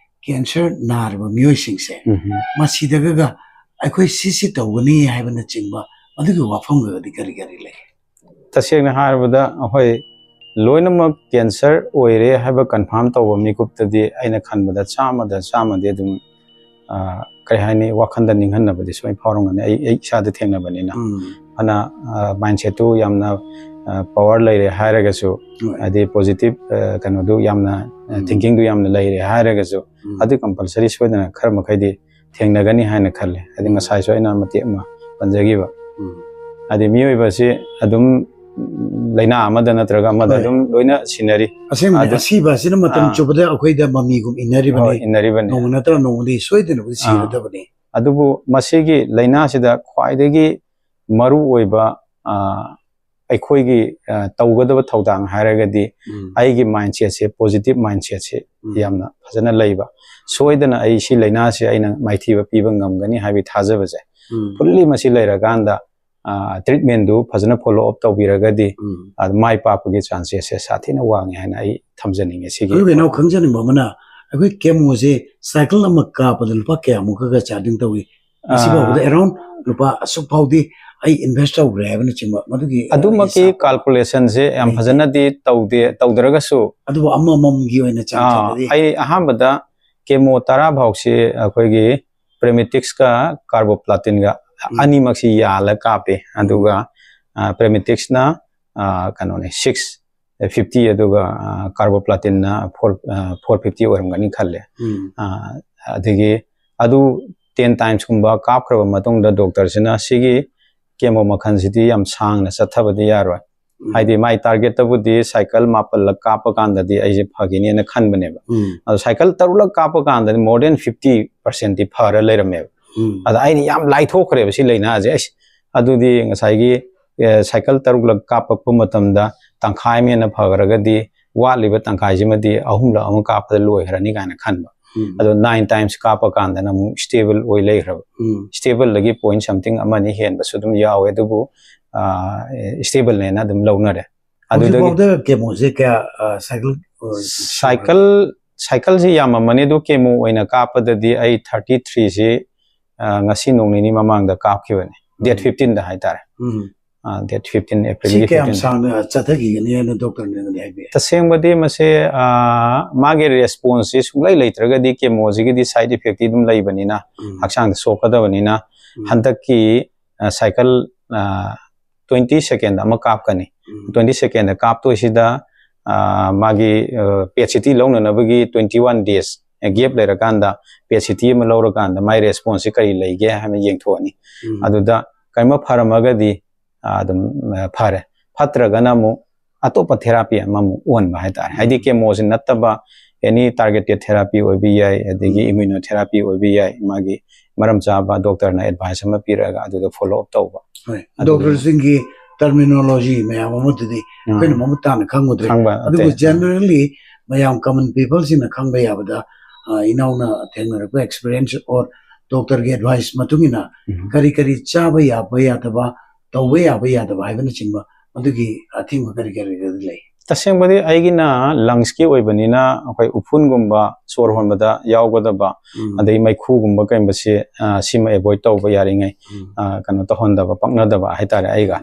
ꯀꯦꯟꯁꯔ ꯅꯥꯔꯤꯕ ꯃꯤꯑꯣꯏꯁꯤꯡꯁꯦ, ꯎꯝ꯫ ꯃꯁꯤꯗꯒ ꯑꯩꯈꯣꯏ ꯁꯤꯁꯤ ꯇꯧꯒꯅꯤ ꯍꯥꯏꯕꯅꯆꯤꯡꯕ, ꯑꯗꯨꯒꯤ ꯋꯥꯐꯝꯒꯗꯤ ꯀꯔꯤ ꯀꯔꯤ ꯂꯩ? ꯇꯁꯦꯡꯅ ꯍꯥꯏꯔꯕꯗ, ꯑꯩꯈꯣꯏ ꯂꯣꯏꯅꯃꯛ ꯀꯦꯟꯁꯔ ꯑꯣꯏꯔꯦ ꯍꯥꯏꯕ ꯀꯟꯐꯥꯔꯝ ꯇꯧꯕ ꯃꯤꯀꯨꯞꯇꯗꯤ ꯑꯩꯅ ꯈꯟꯕꯗ ꯆꯥꯝꯃꯗ ꯆꯥꯝꯃꯗꯤ ꯑꯗꯨꯝ, ꯑ, ꯀꯔꯤ ꯍꯥꯏꯅꯤ, ꯋꯥꯈꯟꯗ ꯅꯤꯡꯍꯟꯅꯕꯗꯤ ꯁꯣꯏꯅ ꯐꯥꯎꯔꯝꯒꯅꯤ, ꯑꯩ ꯑꯩ ꯏꯁꯥꯗ ꯊꯦꯡꯅꯕꯅꯤꯅ꯫ ꯎꯝ꯫ ꯐꯅ ꯃꯥꯏꯟꯁꯦꯠꯇꯨ ꯌꯥꯝꯅ ꯄꯋꯥꯔ ꯂꯩꯔꯦ ꯍꯥꯏꯔꯒꯁꯨ, ꯍꯣꯏ꯫ ꯍꯥꯏꯗꯤ ꯄꯣꯖꯤꯇꯤꯞ ꯀꯩꯅꯣꯗꯨ ꯌꯥꯝꯅ, ꯎꯝ꯫ ꯊꯤꯡꯀꯤꯡꯗꯨ ꯌꯥꯝꯅ ꯂꯩꯔꯦ ꯍꯥꯏꯔꯒꯁꯨ, ꯎꯝ꯫ ꯑꯗꯨ ꯀꯝꯄꯜꯁꯔꯤ ꯁꯣꯏꯗꯅ ꯈꯔ ꯃꯈꯩꯗꯤ ꯊꯦꯡꯅꯒꯅꯤ ꯍꯥꯏꯅ ꯈꯜꯂꯦ꯫ ꯍꯥꯏꯗꯤ ꯎꯝ꯫ ꯉꯁꯥꯏꯁꯨ ꯑꯩꯅ ꯃꯇꯦꯛ ꯑꯃ ꯄꯟꯖꯈꯤꯕ, ꯎꯝ꯫ ꯍꯥꯏꯗꯤ ꯃꯤꯑꯣꯏꯕꯁꯤ ꯑꯗꯨꯝ ꯂꯥꯏꯅꯥ ꯑꯃꯗ ꯅꯠꯇ꯭ꯔꯒ ꯑꯃꯗ ꯍꯣꯏ꯫ ꯑꯗꯨꯝ ꯂꯣꯏꯅ ꯁꯤꯟꯅꯔꯤ꯫ ꯑꯁꯦꯡꯕꯗꯤ ꯑꯗꯨ- ꯑꯁꯤꯕ ꯑꯁꯤꯅ ꯃꯇꯝ ꯑꯥ꯫ ꯆꯨꯞꯄꯗ ꯑꯩꯈꯣꯏꯗ ꯃꯃꯤꯒꯨꯝ ꯏꯟꯅꯔꯤꯕꯅꯤ꯫ ꯍꯣꯏ, ꯏꯟꯅꯔꯤꯕꯅꯤ꯫ ꯅꯣꯡꯃ ꯅꯠꯇ꯭ꯔꯒ ꯅꯣꯡꯃꯗꯤ ꯁꯣꯏꯗꯅꯕꯨꯗꯤ ꯑꯥ꯫ ꯁꯤꯔꯗꯕꯅꯤ꯫ ꯑꯗꯨꯕꯨ ꯃꯁꯤꯒꯤ ꯂꯥꯏꯅꯥꯁꯤꯗ ꯈ꯭ꯋꯥꯏꯗꯒꯤ ꯃꯔꯨ ꯑꯣꯏꯕ, ꯑ, ꯑꯩꯈꯣꯏꯒꯤ, ꯑ, ꯇꯧꯒꯗꯕ ꯊꯧꯗꯥꯡ ꯍꯥꯏꯔꯒꯗꯤ, ꯎꯝ꯫ ꯑꯩꯒꯤ ꯃꯥꯏꯟꯁꯦꯠꯁꯦ, ꯄꯣꯖꯤꯇꯤꯞ ꯃꯥꯏꯟꯁꯦꯠꯁꯦ ꯎꯝ꯫ ꯌꯥꯝꯅ ꯐꯖꯅ ꯂꯩꯕ, ꯁꯣꯏꯗꯅ ꯑꯩ ꯁꯤ ꯂꯥꯏꯅꯥꯁꯦ ꯑꯩꯅ ꯃꯥꯏꯊꯤꯕ ꯄꯤꯕ ꯉꯝꯒꯅꯤ ꯍꯥꯏꯕꯒꯤ ꯊꯥꯖꯕꯁꯦ ꯎꯝ꯫ ꯐꯨꯜꯂꯤ ꯃꯁꯤ ꯂꯩꯔꯀꯥꯟꯗ, ꯑ, ꯇ꯭ꯔꯤꯠꯃꯦꯟꯗꯨ ꯐꯖꯅ ꯐꯣꯂꯣ ꯑꯞ ꯇꯧꯕꯤꯔꯒꯗꯤ, ꯎꯝ꯫ ꯑ, ꯃꯥꯏ ꯄꯥꯛꯄꯒꯤ ꯆꯥꯟꯁꯦꯁꯁꯦ ꯁꯥꯊꯤꯅ ꯋꯥꯡꯉꯤ ꯍꯥꯏꯅ ꯑꯩ ꯊꯝꯖꯅꯤꯡꯉꯦ ꯁꯤꯒꯤ꯫ ꯑꯗꯨꯒ ꯏꯅꯥꯎ ꯈꯪꯖꯅꯤꯡꯕ ꯑꯃꯅ, ꯑꯩꯈꯣꯏ ꯀꯦꯃꯣꯁꯦ ꯁꯥꯏꯀꯜ ꯑꯃ ꯀꯥꯞꯄꯗ ꯂꯨꯄꯥ ꯀꯌꯥꯃꯨꯛꯀꯒ ꯆꯥꯔꯖꯤꯡ ꯇꯧꯏ? ꯉꯁꯤ ꯑꯥ꯫ ꯐꯥꯎꯕꯗ ꯑꯦꯔꯥꯎꯟ ꯂꯨꯄꯥ ꯑꯁꯨꯛ ꯐꯥꯎꯗꯤ ꯑꯩ ꯏꯟꯚꯦꯁ ꯇꯧꯈ꯭ꯔꯦ ꯍꯥꯏꯕꯅꯆꯤꯡꯕ, ꯃꯗꯨꯒꯤ ꯑꯗꯨꯃꯛꯀꯤ ꯍꯤꯁꯥꯞ ꯀꯥꯜꯀꯨꯂꯦꯁꯟꯁꯦ ꯌꯥꯝ ꯂꯩꯇꯦ꯫ ꯐꯖꯅꯗꯤ ꯇꯧꯗꯦ, ꯇꯧꯗ꯭ꯔꯒꯁꯨ, ꯑꯗꯨꯕꯨ ꯑꯃꯃꯝꯒꯤ ꯑꯣꯏꯅ ꯑꯥ, ꯆꯥꯡꯁꯤꯡꯗꯗꯤ ꯑꯩ ꯑꯍꯥꯟꯕꯗ ꯀꯦꯃꯣ ꯇꯔꯥ ꯐꯥꯎꯁꯤ ꯑꯩꯈꯣꯏꯒꯤ ꯄ꯭ꯔꯦꯃꯦꯇꯤꯛꯁꯀ ꯀꯥꯔꯕꯣꯄ꯭ꯂꯥꯇꯤꯟꯒ ꯎꯝ꯫ ꯑꯅꯤꯃꯛꯁꯤ ꯌꯥꯜꯂ ꯀꯥꯞꯄꯦ꯫ ꯑꯗꯨꯒ, ꯑ, ꯄ꯭ꯔꯦꯃꯦꯇꯤꯛꯁꯅ, ꯑ, ꯀꯩꯅꯣꯅꯦ, ꯁꯤꯛꯁ ꯐꯤꯐꯇꯤ, ꯑꯗꯨꯒ, ꯑ, ꯀꯥꯔꯕꯣꯄ꯭ꯂꯥꯇꯤꯟꯅ ꯐꯣꯔ, ꯑ, ꯐꯣꯔ ꯐꯤꯐꯇꯤ ꯑꯣꯏꯔꯝꯒꯅꯤ ꯈꯜꯂꯦ꯫ ꯎꯝ꯫ ꯑ, ꯑꯗꯒꯤ ꯑꯗꯨ ꯇꯦꯟ ꯇꯥꯏꯝꯁꯀꯨꯝꯕ ꯀꯥꯞꯈ꯭ꯔꯕ ꯃꯇꯨꯡꯗ ꯗꯣꯛꯇꯔꯁꯤꯅ ꯁꯤꯒꯤ ꯀꯦꯃꯣ ꯃꯈꯜꯁꯤꯗꯤ ꯌꯥꯝ ꯁꯥꯡꯅ ꯆꯠꯊꯕꯗꯤ ꯌꯥꯔꯣꯏ꯫ ꯎꯝ꯫ ꯍꯥꯏꯗꯤ ꯃꯥꯏ ꯇꯥꯔꯒꯦꯠꯇꯕꯨꯗꯤ ꯁꯥꯏꯀꯜ ꯃꯥꯄꯜꯂꯛ ꯀꯥꯞꯄ ꯀꯥꯟꯗꯗꯤ ꯑꯩꯁꯦ ꯐꯒꯅꯤꯅ ꯈꯟꯕꯅꯦꯕ꯫ ꯎꯝ꯫ ꯑꯗꯣ ꯁꯥꯏꯀꯜ ꯇꯔꯨꯛꯂꯛ ꯀꯥꯞꯄ ꯀꯥꯟꯗꯗꯤ more than fifty percentꯇꯤ ꯐꯔ ꯂꯩꯔꯝꯃꯦꯕ꯫ ꯎꯝ꯫ ꯑꯗ ꯑꯩꯅ ꯌꯥꯝ ꯂꯥꯏꯊꯣꯛꯈ꯭ꯔꯦꯕ ꯁꯤ ꯂꯥꯏꯅꯥꯁꯦ꯫ ꯑꯩꯁ, ꯑꯗꯨꯗꯤ ꯉꯁꯥꯏꯒꯤ, ꯑꯦ, ꯁꯥꯏꯀꯜ ꯇꯔꯨꯛꯂꯛ ꯀꯥꯞꯄꯛꯄ ꯃꯇꯝꯗ ꯇꯪꯈꯥꯏ ꯑꯃ ꯍꯦꯟꯅ ꯐꯈ꯭ꯔꯒꯗꯤ ꯋꯥꯠꯂꯤꯕ ꯇꯪꯈꯥꯏꯁꯤꯃꯗꯤ ꯑꯍꯨꯝꯂꯛ ꯑꯃ ꯀꯥꯞꯄꯗ ꯂꯣꯏꯈ꯭ꯔꯅꯤ ꯀꯥꯏꯅ ꯈꯟꯕ꯫ ꯎꯝ꯫ ꯑꯗꯣ ꯅꯥꯏꯟ ꯇꯥꯏꯝꯁ ꯀꯥꯞꯄ ꯀꯥꯟꯗꯅ ꯑꯃꯨꯛ ꯁ꯭ꯇꯦꯕꯜ ꯑꯣꯏ ꯂꯩꯈ꯭ꯔꯕ꯫ ꯎꯝ꯫ ꯁ꯭ꯇꯦꯕꯜꯗꯒꯤ ꯄꯣꯏꯟ ꯁꯝꯊꯤꯡ ꯑꯃ ꯑꯅꯤ ꯍꯦꯟꯕꯁꯨ ꯑꯗꯨꯝ ꯌꯥꯎꯋꯦ, ꯑꯗꯨꯕꯨ, ꯑ, ꯁ꯭ꯇꯦꯕꯜꯅꯦꯅ ꯑꯗꯨꯝ ꯂꯧꯅꯔꯦ꯫ ꯑꯗꯨꯗꯒꯤ ꯍꯧꯖꯤꯛꯐꯥꯎꯗ ꯀꯦꯃꯣꯁꯦ ꯀꯌꯥ ꯁꯥꯏꯀꯜ ꯁꯥꯏꯀꯜ ꯁꯥꯏꯀꯜꯁꯤ ꯌꯥꯝꯃꯝꯃꯅꯤ, ꯑꯗꯨ ꯀꯦꯃꯣ ꯑꯣꯏꯅ ꯀꯥꯞꯄꯗꯗꯤ ꯑꯩ ꯊꯥꯔꯇꯤ ꯊ꯭ꯔꯤꯁꯤ ꯉꯁꯤ ꯅꯣꯡ ꯅꯤꯅꯤ ꯃꯃꯥꯡꯗ ꯀꯥꯞꯈꯤꯕꯅꯤ, ꯗꯦꯠ ꯐꯤꯐꯇꯤꯟꯗ ꯍꯥꯏꯇꯥꯔꯦ. ꯎꯝ ꯗꯦꯠ ꯐꯤꯐꯇꯤꯟ, ꯁꯤ ꯑꯦꯄ꯭ꯔꯤꯜꯒꯤ ꯀꯌꯥꯝ ꯐꯤꯐꯇꯤꯟ. ꯁꯥꯡꯅ ꯆꯠꯊꯈꯤꯒꯅꯤ ꯍꯥꯏꯅ ꯗꯣꯛꯇꯔꯅꯗꯤ ꯍꯥꯏꯕꯤ? ꯇꯁꯦꯡꯕꯗꯤ ꯃꯁꯦ, ꯑ, ꯃꯥꯒꯤ ꯔꯦꯁꯄꯣꯟꯁꯁꯤ ꯁꯨꯡꯂꯩ ꯂꯩꯇ꯭ꯔꯒꯗꯤ ꯀꯦꯃꯣꯁꯤꯒꯤꯗꯤ ꯁꯥꯏꯠ ꯏꯐꯦꯛꯇꯤ ꯑꯗꯨꯝ ꯂꯩꯕꯅꯤꯅ, ꯎꯝ ꯍꯛꯆꯥꯡꯗ ꯁꯣꯛꯀꯗꯕꯅꯤꯅ, ꯎꯝ ꯍꯟꯗꯛꯀꯤ ꯑ, ꯁꯥꯏꯀꯜ ꯇ꯭ꯋꯦꯟꯇꯤ ꯁꯦꯀꯦꯟꯗ ꯑꯃ ꯀꯥꯞꯀꯅꯤ. ꯎꯝ ꯇ꯭ꯋꯦꯟꯇꯤ ꯁꯦꯀꯦꯟꯗ ꯀꯥꯞꯇꯣꯏꯁꯤꯗ, ꯑ, ꯃꯥꯒꯤ ꯄꯦꯠ ꯁꯤꯇꯤ ꯂꯧꯅꯅꯕꯒꯤ ꯇ꯭ꯋꯦꯟꯇꯤ ꯋꯥꯟ ꯗꯦꯖ ꯒꯦꯞ ꯂꯩꯔꯀꯥꯟꯗ, ꯄꯦꯠ ꯁꯤꯇꯤ ꯑꯃ ꯂꯧꯔꯀꯥꯟꯗ ꯃꯥꯏ ꯔꯦꯁꯄꯣꯟꯁꯁꯤ ꯀꯔꯤ ꯂꯩꯒꯦ ꯍꯥꯏꯅ ꯌꯦꯡꯊꯣꯛꯑꯅꯤ. ꯎꯝ ꯑꯗꯨꯗ ꯀꯔꯤꯒꯨꯝꯕ ꯐꯔꯝꯃꯒꯗꯤ, ꯑ, ꯑꯗꯨꯝ ꯑ, ꯐꯔꯦ. ꯐꯠꯇ꯭ꯔꯒꯅ ꯑꯃꯨꯛ ꯑꯇꯣꯞꯄ ꯊꯦꯔꯥꯄꯤ ꯑꯃꯃꯨꯛ ꯑꯣꯟꯕ ꯍꯥꯏꯇꯥꯔꯦ. ꯍꯥꯏꯗꯤ ꯀꯦꯃꯣꯁꯤ ꯅꯠꯇꯕ ꯑꯦꯅꯤ ꯇꯥꯔꯒꯦꯇꯦꯠ ꯊꯦꯔꯥꯄꯤ ꯑꯣꯏꯕ ꯌꯥꯏ, ꯑꯗꯒꯤ ꯎꯝ ꯏꯝꯃ꯭ꯌꯨꯅꯣꯊꯦꯔꯥꯄꯤ ꯑꯣꯏꯕ ꯌꯥꯏ. ꯃꯥꯒꯤ ꯃꯔꯝ ꯆꯥꯕ ꯗꯣꯛꯇꯔꯅ ꯑꯦꯗꯚꯥꯏꯁ ꯑꯃ ꯄꯤꯔꯛꯑꯒ ꯑꯗꯨꯗ ꯐꯣꯂꯣ ꯑꯞ ꯇꯧꯕ. ꯍꯣꯏ. ꯑꯗꯨꯗ ꯗꯣꯛꯇꯔꯁꯤꯡꯒꯤ ꯇꯔꯃꯤꯅꯣꯂꯣꯖꯤ ꯃꯌꯥꯝ ꯑꯃꯗꯨꯗꯤ ꯑꯩꯈꯣꯏꯅ ꯃꯃꯨꯠ ꯇꯥꯅ ꯈꯪꯉꯨꯗ꯭ꯔꯦ. ꯈꯪꯕ ꯑꯗꯨꯕꯨ ꯅꯠꯇꯦ. ꯖꯦꯅꯔꯦꯜꯂꯤ ꯃꯌꯥꯝ ꯀꯃꯟ ꯄꯤꯄꯜꯁꯤꯡꯅ ꯈꯪꯕ ꯌꯥꯕꯗ, ꯑ, ꯏꯅꯥꯎꯅ ꯊꯦꯡꯅꯔꯛꯄ ꯑꯦꯛꯁꯄꯤꯔꯤꯌꯦꯟꯁ ꯑꯣꯔ ꯗꯣꯛꯇꯔꯒꯤ ꯑꯦꯗꯚꯥꯏꯁ ꯃꯇꯨꯡ ꯏꯟꯅ ꯎꯝ. ꯀꯔꯤ ꯀꯔꯤ ꯆꯥꯕ ꯌꯥꯕ ꯌꯥꯗꯕ, ꯇꯧꯕ ꯌꯥꯕ ꯌꯥꯗꯕ ꯍꯥꯏꯕꯅꯆꯤꯡꯕ ꯃꯗꯨꯒꯤ ꯑꯊꯤꯡꯕ ꯀꯔꯤ ꯀꯔꯤ ꯂꯩ? ꯇꯁꯦꯡꯕꯗꯤ ꯑꯩꯒꯤꯅ ꯂꯪꯁꯀꯤ ꯑꯣꯏꯕꯅꯤꯅ ꯑꯩꯈꯣꯏ ꯎꯐꯨꯟꯒꯨꯝꯕ, ꯁꯣꯔ ꯍꯣꯟꯕꯗ ꯌꯥꯎꯒꯗꯕ, ꯎꯝ. ꯑꯗꯩ ꯃꯩꯈꯨꯒꯨꯝꯕ ꯀꯩꯒꯨꯝꯕꯁꯦ, ꯑ, ꯁꯤꯃ ꯑꯦꯚꯣꯏꯗ ꯇꯧꯕ ꯌꯥꯔꯤꯉꯩ, ꯎꯝ. ꯑ, ꯀꯩꯅꯣ ꯇꯧꯍꯟꯗꯕ, ꯄꯛꯅꯗꯕ ꯍꯥꯏꯇꯥꯔꯦ ꯑꯩꯒ.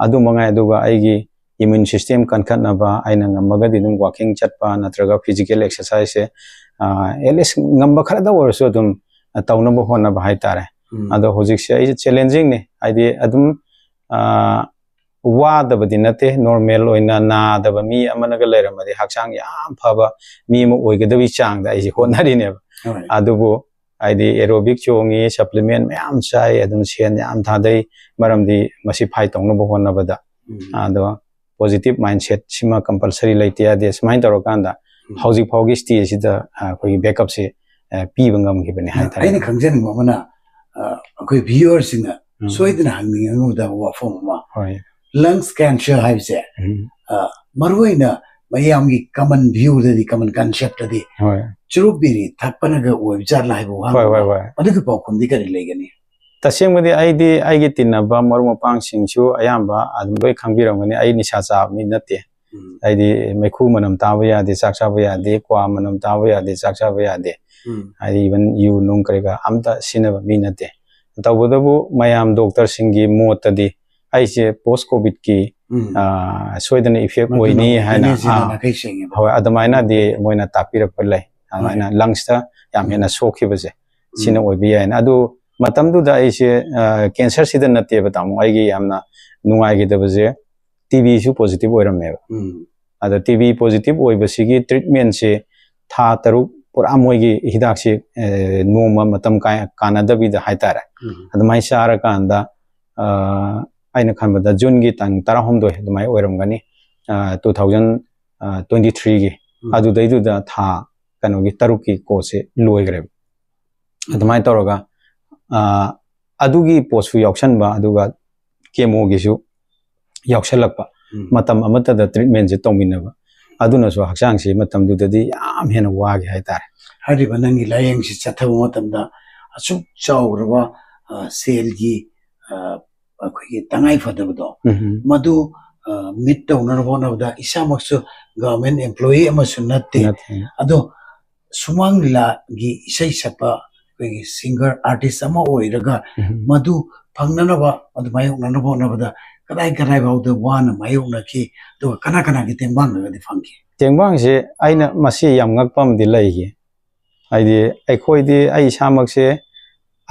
ꯑꯗꯨ ꯃꯉꯥꯏ. ꯑꯗꯨꯒ ꯑꯩꯒꯤ ꯏꯃ꯭ꯌꯨꯟ ꯁꯤꯁꯇꯦꯝ ꯀꯟꯈꯠꯅꯕ ꯑꯩꯅ ꯉꯝꯃꯒꯗꯤ ꯑꯗꯨꯝ ꯋꯥꯀꯤꯡ ꯆꯠꯄ ꯅꯠꯇ꯭ꯔꯒ ꯐꯤꯖꯤꯀꯦꯜ ꯑꯦꯛꯁꯔꯁꯥꯏꯖꯁꯦ, ꯑ, ꯑꯦꯠꯂꯤꯁ ꯉꯝꯕ ꯈꯔꯗ ꯑꯣꯏꯔꯁꯨ ꯑꯗꯨꯝ, ꯑ, ꯇꯧꯅꯕ ꯍꯣꯠꯅꯕ ꯍꯥꯏꯇꯥꯔꯦ. ꯎꯝ. ꯑꯗꯣ ꯍꯧꯖꯤꯛꯁꯦ ꯑꯩꯁꯦ ꯆꯦꯂꯦꯟꯖꯤꯡꯅꯤ, ꯍꯥꯏꯗꯤ ꯑꯗꯨꯝ, ꯑ, ꯋꯥꯗꯕꯗꯤ ꯅꯠꯇꯦ, ꯅꯣꯔꯃꯦꯜ ꯑꯣꯏꯅ ꯅꯥꯗꯕ ꯃꯤ ꯑꯃꯅꯒ ꯂꯩꯔꯝꯃꯗꯤ ꯍꯛꯆꯥꯡ ꯌꯥꯝ ꯐꯕ ꯃꯤ ꯑꯃ ꯑꯣꯏꯒꯗꯕꯒꯤ ꯆꯥꯡꯗ ꯑꯩꯁꯦ ꯍꯣꯠꯅꯔꯤꯅꯦꯕ. ꯍꯣꯏ. ꯑꯗꯨꯕꯨ ꯍꯥꯏꯗꯤ ꯑꯦꯔꯣꯕꯤꯛ ꯆꯣꯡꯉꯤ, ꯁꯄ꯭ꯂꯤꯃꯦꯟ ꯃꯌꯥꯝ ꯆꯥꯏ, ꯑꯗꯨꯝ ꯁꯦꯟ ꯌꯥꯝ ꯊꯥꯗꯩ, ꯃꯔꯝꯗꯤ ꯃꯁꯤ ꯐꯥꯏꯠ ꯇꯧꯅꯕ ꯍꯣꯠꯅꯕꯗ. ꯎꯝ. ꯑꯗꯣ ꯄꯣꯖꯤꯇꯤꯚ ꯃꯥꯏꯟꯁꯦꯠ ꯁꯤꯃ ꯀꯝꯄꯜꯁꯔꯤ ꯂꯩꯇ ꯌꯥꯗꯦ. ꯁꯨꯃꯥꯏꯅ ꯇꯧꯔꯀꯥꯟꯗ ꯎꯝ. ꯍꯧꯖꯤꯛ ꯐꯥꯎꯒꯤ ꯁ꯭ꯇꯦꯖꯁꯤꯗ, ꯑ, ꯑꯩꯈꯣꯏꯒꯤ ꯕꯦꯛꯀꯞꯁꯦ, ꯑ, ꯄꯤꯕ ꯉꯝꯈꯤꯕꯅꯦ ꯍꯥꯏꯇꯥꯔꯦ. ꯑꯩꯅ ꯈꯪꯖꯅꯤꯡꯕ ꯑꯃꯅ, ꯑ, ꯑꯩꯈꯣꯏ ꯚ꯭ꯌꯨꯋꯔꯁꯤꯡꯅ ꯎꯝ. ꯁꯣꯏꯗꯅ ꯍꯪꯅꯤꯡꯉꯝꯒꯗꯕ ꯋꯥꯐꯝ ꯑꯃ, ꯍꯣꯏ. ꯂꯪꯁ ꯀꯦꯟꯁꯔ ꯍꯥꯏꯕꯁꯦ, ꯎꯝ. ꯑ, ꯃꯔꯨꯑꯣꯏꯅ ꯃꯌꯥꯝꯒꯤ ꯀꯃꯟ ꯚ꯭ꯌꯨꯗꯗꯤ, ꯀꯃꯟ ꯀꯟꯁꯦꯞꯇꯗꯤ ꯍꯣꯏ. ꯆꯨꯔꯨꯞ ꯕꯤꯔꯤ ꯊꯛꯄꯅꯒ ꯑꯣꯏꯕ ꯖꯥꯠꯂ ꯍꯥꯏꯕ ꯋꯥꯍꯪ ꯍꯣꯏ, ꯍꯣꯏ, ꯑꯃ, ꯍꯣꯏ. ꯃꯗꯨꯒꯤ ꯄꯥꯎꯈꯨꯝꯗꯤ ꯀꯔꯤ ꯂꯩꯒꯅꯤ? ꯇꯁꯦꯡꯕꯗꯤ ꯑꯩꯗꯤ ꯑꯩꯒꯤ ꯇꯤꯟꯅꯕ ꯃꯔꯨꯞ ꯃꯄꯥꯡꯁꯤꯡꯁꯨ ꯑꯌꯥꯝꯕ ꯑꯗꯨꯝ ꯂꯣꯏ ꯈꯪꯕꯤꯔꯝꯒꯅꯤ, ꯑꯩ ꯅꯤꯁꯥ ꯆꯥꯕ ꯃꯤ ꯅꯠꯇꯦ꯫ ꯎꯝ, ꯑꯩꯗꯤ ꯃꯩꯈꯨ ꯃꯅꯝ ꯇꯥꯕ ꯌꯥꯗꯦ, ꯆꯥꯛ ꯆꯥꯕ ꯌꯥꯗꯦ, ꯀ꯭ꯋꯥ ꯃꯅꯝ ꯇꯥꯕ ꯌꯥꯗꯦ, ꯆꯥꯛ ꯆꯥꯕ ꯌꯥꯗꯦ꯫ ꯎꯝ, ꯍꯥꯏꯗꯤ even ꯌꯨ ꯅꯨꯡ ꯀꯔꯤ ꯀꯔꯥ ꯑꯝꯇ ꯁꯤꯖꯤꯟꯅꯕ ꯃꯤ ꯅꯠꯇꯦ꯫ ꯇꯧꯕꯇꯕꯨ ꯃꯌꯥꯝ ꯗꯣꯛꯇꯔꯁꯤꯡꯒꯤ ꯃꯣꯠꯇꯗꯤ ꯑꯩꯁꯦ ꯄꯣꯁ ꯀꯣꯚꯤꯗꯀꯤ ꯎꯝ. ꯁꯣꯏꯗꯅ ꯏꯐꯦꯛ ꯃꯗꯨꯅ ꯑꯣꯏꯅꯤ ꯍꯥꯏꯅ, ꯑꯣꯏꯒꯅꯤ ꯁꯤꯅ ꯑꯥ, ꯅꯥꯈꯩ ꯁꯦꯡꯉꯦꯕ. ꯍꯣꯏ, ꯑꯗꯨꯃꯥꯏꯅꯗꯤ ꯃꯣꯏꯅ ꯇꯥꯛꯄꯤꯔꯛꯄ ꯂꯩ꯫ ꯑꯗꯨꯃꯥꯏꯅ ꯂꯪꯁꯇ ꯌꯥꯝ ꯍꯦꯟꯅ ꯁꯣꯛꯈꯤꯕꯁꯦ ꯁꯤꯅ ꯑꯣꯏꯕ ꯌꯥꯏꯅ꯫ ꯑꯗꯨ ꯃꯇꯝꯗꯨꯗ ꯑꯩꯁꯦ ꯀꯦꯟꯁꯔꯁꯤꯗ ꯅꯠꯇꯦꯕ, ꯇꯥꯃꯣ, ꯑꯩꯒꯤ ꯌꯥꯝꯅ ꯅꯨꯡꯉꯥꯏꯈꯤꯗꯕꯁꯦ ꯇꯤ ꯕꯤꯁꯨ ꯄꯣꯖꯤꯇꯤꯚ ꯑꯣꯏꯔꯝꯃꯦꯕ꯫ ꯎꯝ, ꯑꯗ ꯇꯤ ꯕꯤ ꯄꯣꯖꯤꯇꯤꯚ ꯑꯣꯏꯕꯁꯤꯒꯤ ꯇ꯭ꯔꯤꯠꯃꯦꯟꯁꯦ ꯊꯥ ꯇꯔꯨꯛ ꯄꯨꯔꯥ ꯃꯣꯏꯒꯤ ꯍꯤꯗꯥꯛꯁꯤ, ꯑ, ꯅꯣꯡꯃ ꯃꯇꯝ ꯀꯥꯏ-, ꯀꯥꯟꯅꯗꯕꯤꯗ ꯍꯥꯏꯇꯥꯔꯦ꯫ ꯎꯝ, ꯑꯗꯨꯃꯥꯏꯅ ꯆꯥꯔꯀꯥꯟꯗ, ꯑ, ꯑꯩꯅ ꯈꯟꯕꯗ ꯖꯨꯟꯒꯤ ꯇꯥꯡ ꯇꯔꯥꯍꯨꯝꯗꯣꯏ ꯑꯗꯨꯃꯥꯏꯅ ꯑꯣꯏꯔꯝꯒꯅꯤ, ꯇꯨ ꯊꯥꯎꯖꯟ ꯇ꯭ꯋꯦꯟꯇꯤ ꯊ꯭ꯔꯤꯒꯤ꯫ ꯎꯝ. ꯑꯗꯨꯗꯩꯗꯨꯗ ꯊꯥ ꯀꯩꯅꯣꯒꯤ ꯇꯔꯨꯛꯀꯤ ꯀꯣꯔꯁꯁꯦ ꯂꯣꯏꯈ꯭ꯔꯦꯕ꯫ ꯑꯗꯨꯃꯥꯏꯅ ꯇꯧꯔꯒ, ꯑ, ꯑꯗꯨꯒꯤ ꯄꯣꯠꯁꯨ ꯌꯥꯎꯁꯟꯕ, ꯑꯗꯨꯒ ꯀꯦꯃꯣꯒꯤꯁꯨ ꯌꯥꯎꯁꯜꯂꯛꯄ, ꯎꯝ. ꯃꯇꯝ ꯑꯃꯠꯇꯗ ꯇ꯭ꯔꯤꯠꯃꯦꯟꯁꯦ ꯇꯧꯃꯤꯟꯅꯕ, ꯑꯗꯨꯅꯁꯨ ꯍꯛꯆꯥꯡꯁꯤ ꯃꯇꯝꯗꯨꯗꯗꯤ ꯌꯥꯝ ꯍꯦꯟꯅ ꯋꯥꯈꯤ ꯍꯥꯏꯇꯥꯔꯦ꯫ ꯍꯥꯏꯔꯤꯕ ꯅꯪꯒꯤ ꯂꯥꯏꯌꯦꯡꯁꯤ ꯆꯠꯊꯕ ꯃꯇꯝꯗ ꯑꯁꯨꯛ ꯆꯥꯎꯔꯕ, ꯑ, ꯁꯦꯜꯒꯤ, ꯑ, ꯑꯩꯈꯣꯏꯒꯤ ꯇꯉꯥꯏ ꯐꯗꯕꯗꯣ, ꯎꯝ. ꯃꯗꯨ, ꯑ, ꯃꯤꯠ ꯇꯧꯅꯅꯕ ꯍꯣꯠꯅꯕꯗ ꯏꯁꯥꯃꯛꯁꯨ ꯒꯚꯔꯟꯃꯦꯟ ꯑꯦꯝꯄ꯭ꯂꯣꯌꯤ ꯑꯃꯁꯨ ꯅꯠꯇꯦ꯫ ꯅꯠꯇꯦ꯫ ꯑꯗꯣ ꯁꯨꯃꯥꯡ ꯂꯤꯂꯥꯒꯤ ꯏꯁꯩ ꯁꯛꯄ ꯑꯩꯈꯣꯏꯒꯤ ꯁꯤꯡꯒꯔ ꯑꯥꯔꯇꯤꯁ ꯑꯃ ꯑꯣꯏꯔꯒ ꯎꯝ. ꯃꯗꯨ ꯐꯪꯅꯅꯕ, ꯑꯗꯨ ꯃꯥꯌꯣꯛꯅꯅꯕ ꯍꯣꯠꯅꯕꯗ ꯀꯗꯥꯏ ꯀꯗꯥꯏ ꯐꯥꯎꯗ ꯋꯥꯅ ꯃꯥꯌꯣꯛꯅꯈꯤ, ꯑꯗꯨꯒ ꯀꯅꯥ ꯀꯅꯥꯒꯤ ꯇꯦꯡꯕꯥꯡꯅꯒꯗꯤ ꯐꯪꯈꯤ? ꯇꯦꯡꯕꯥꯡꯁꯦ ꯑꯩꯅ ꯃꯁꯤ ꯌꯥꯝ ꯉꯛꯄ ꯑꯃꯗꯤ ꯂꯩꯈꯤ꯫ ꯍꯥꯏꯗꯤ ꯑꯩꯈꯣꯏꯗꯤ, ꯑꯩ ꯏꯁꯥꯃꯛꯁꯦ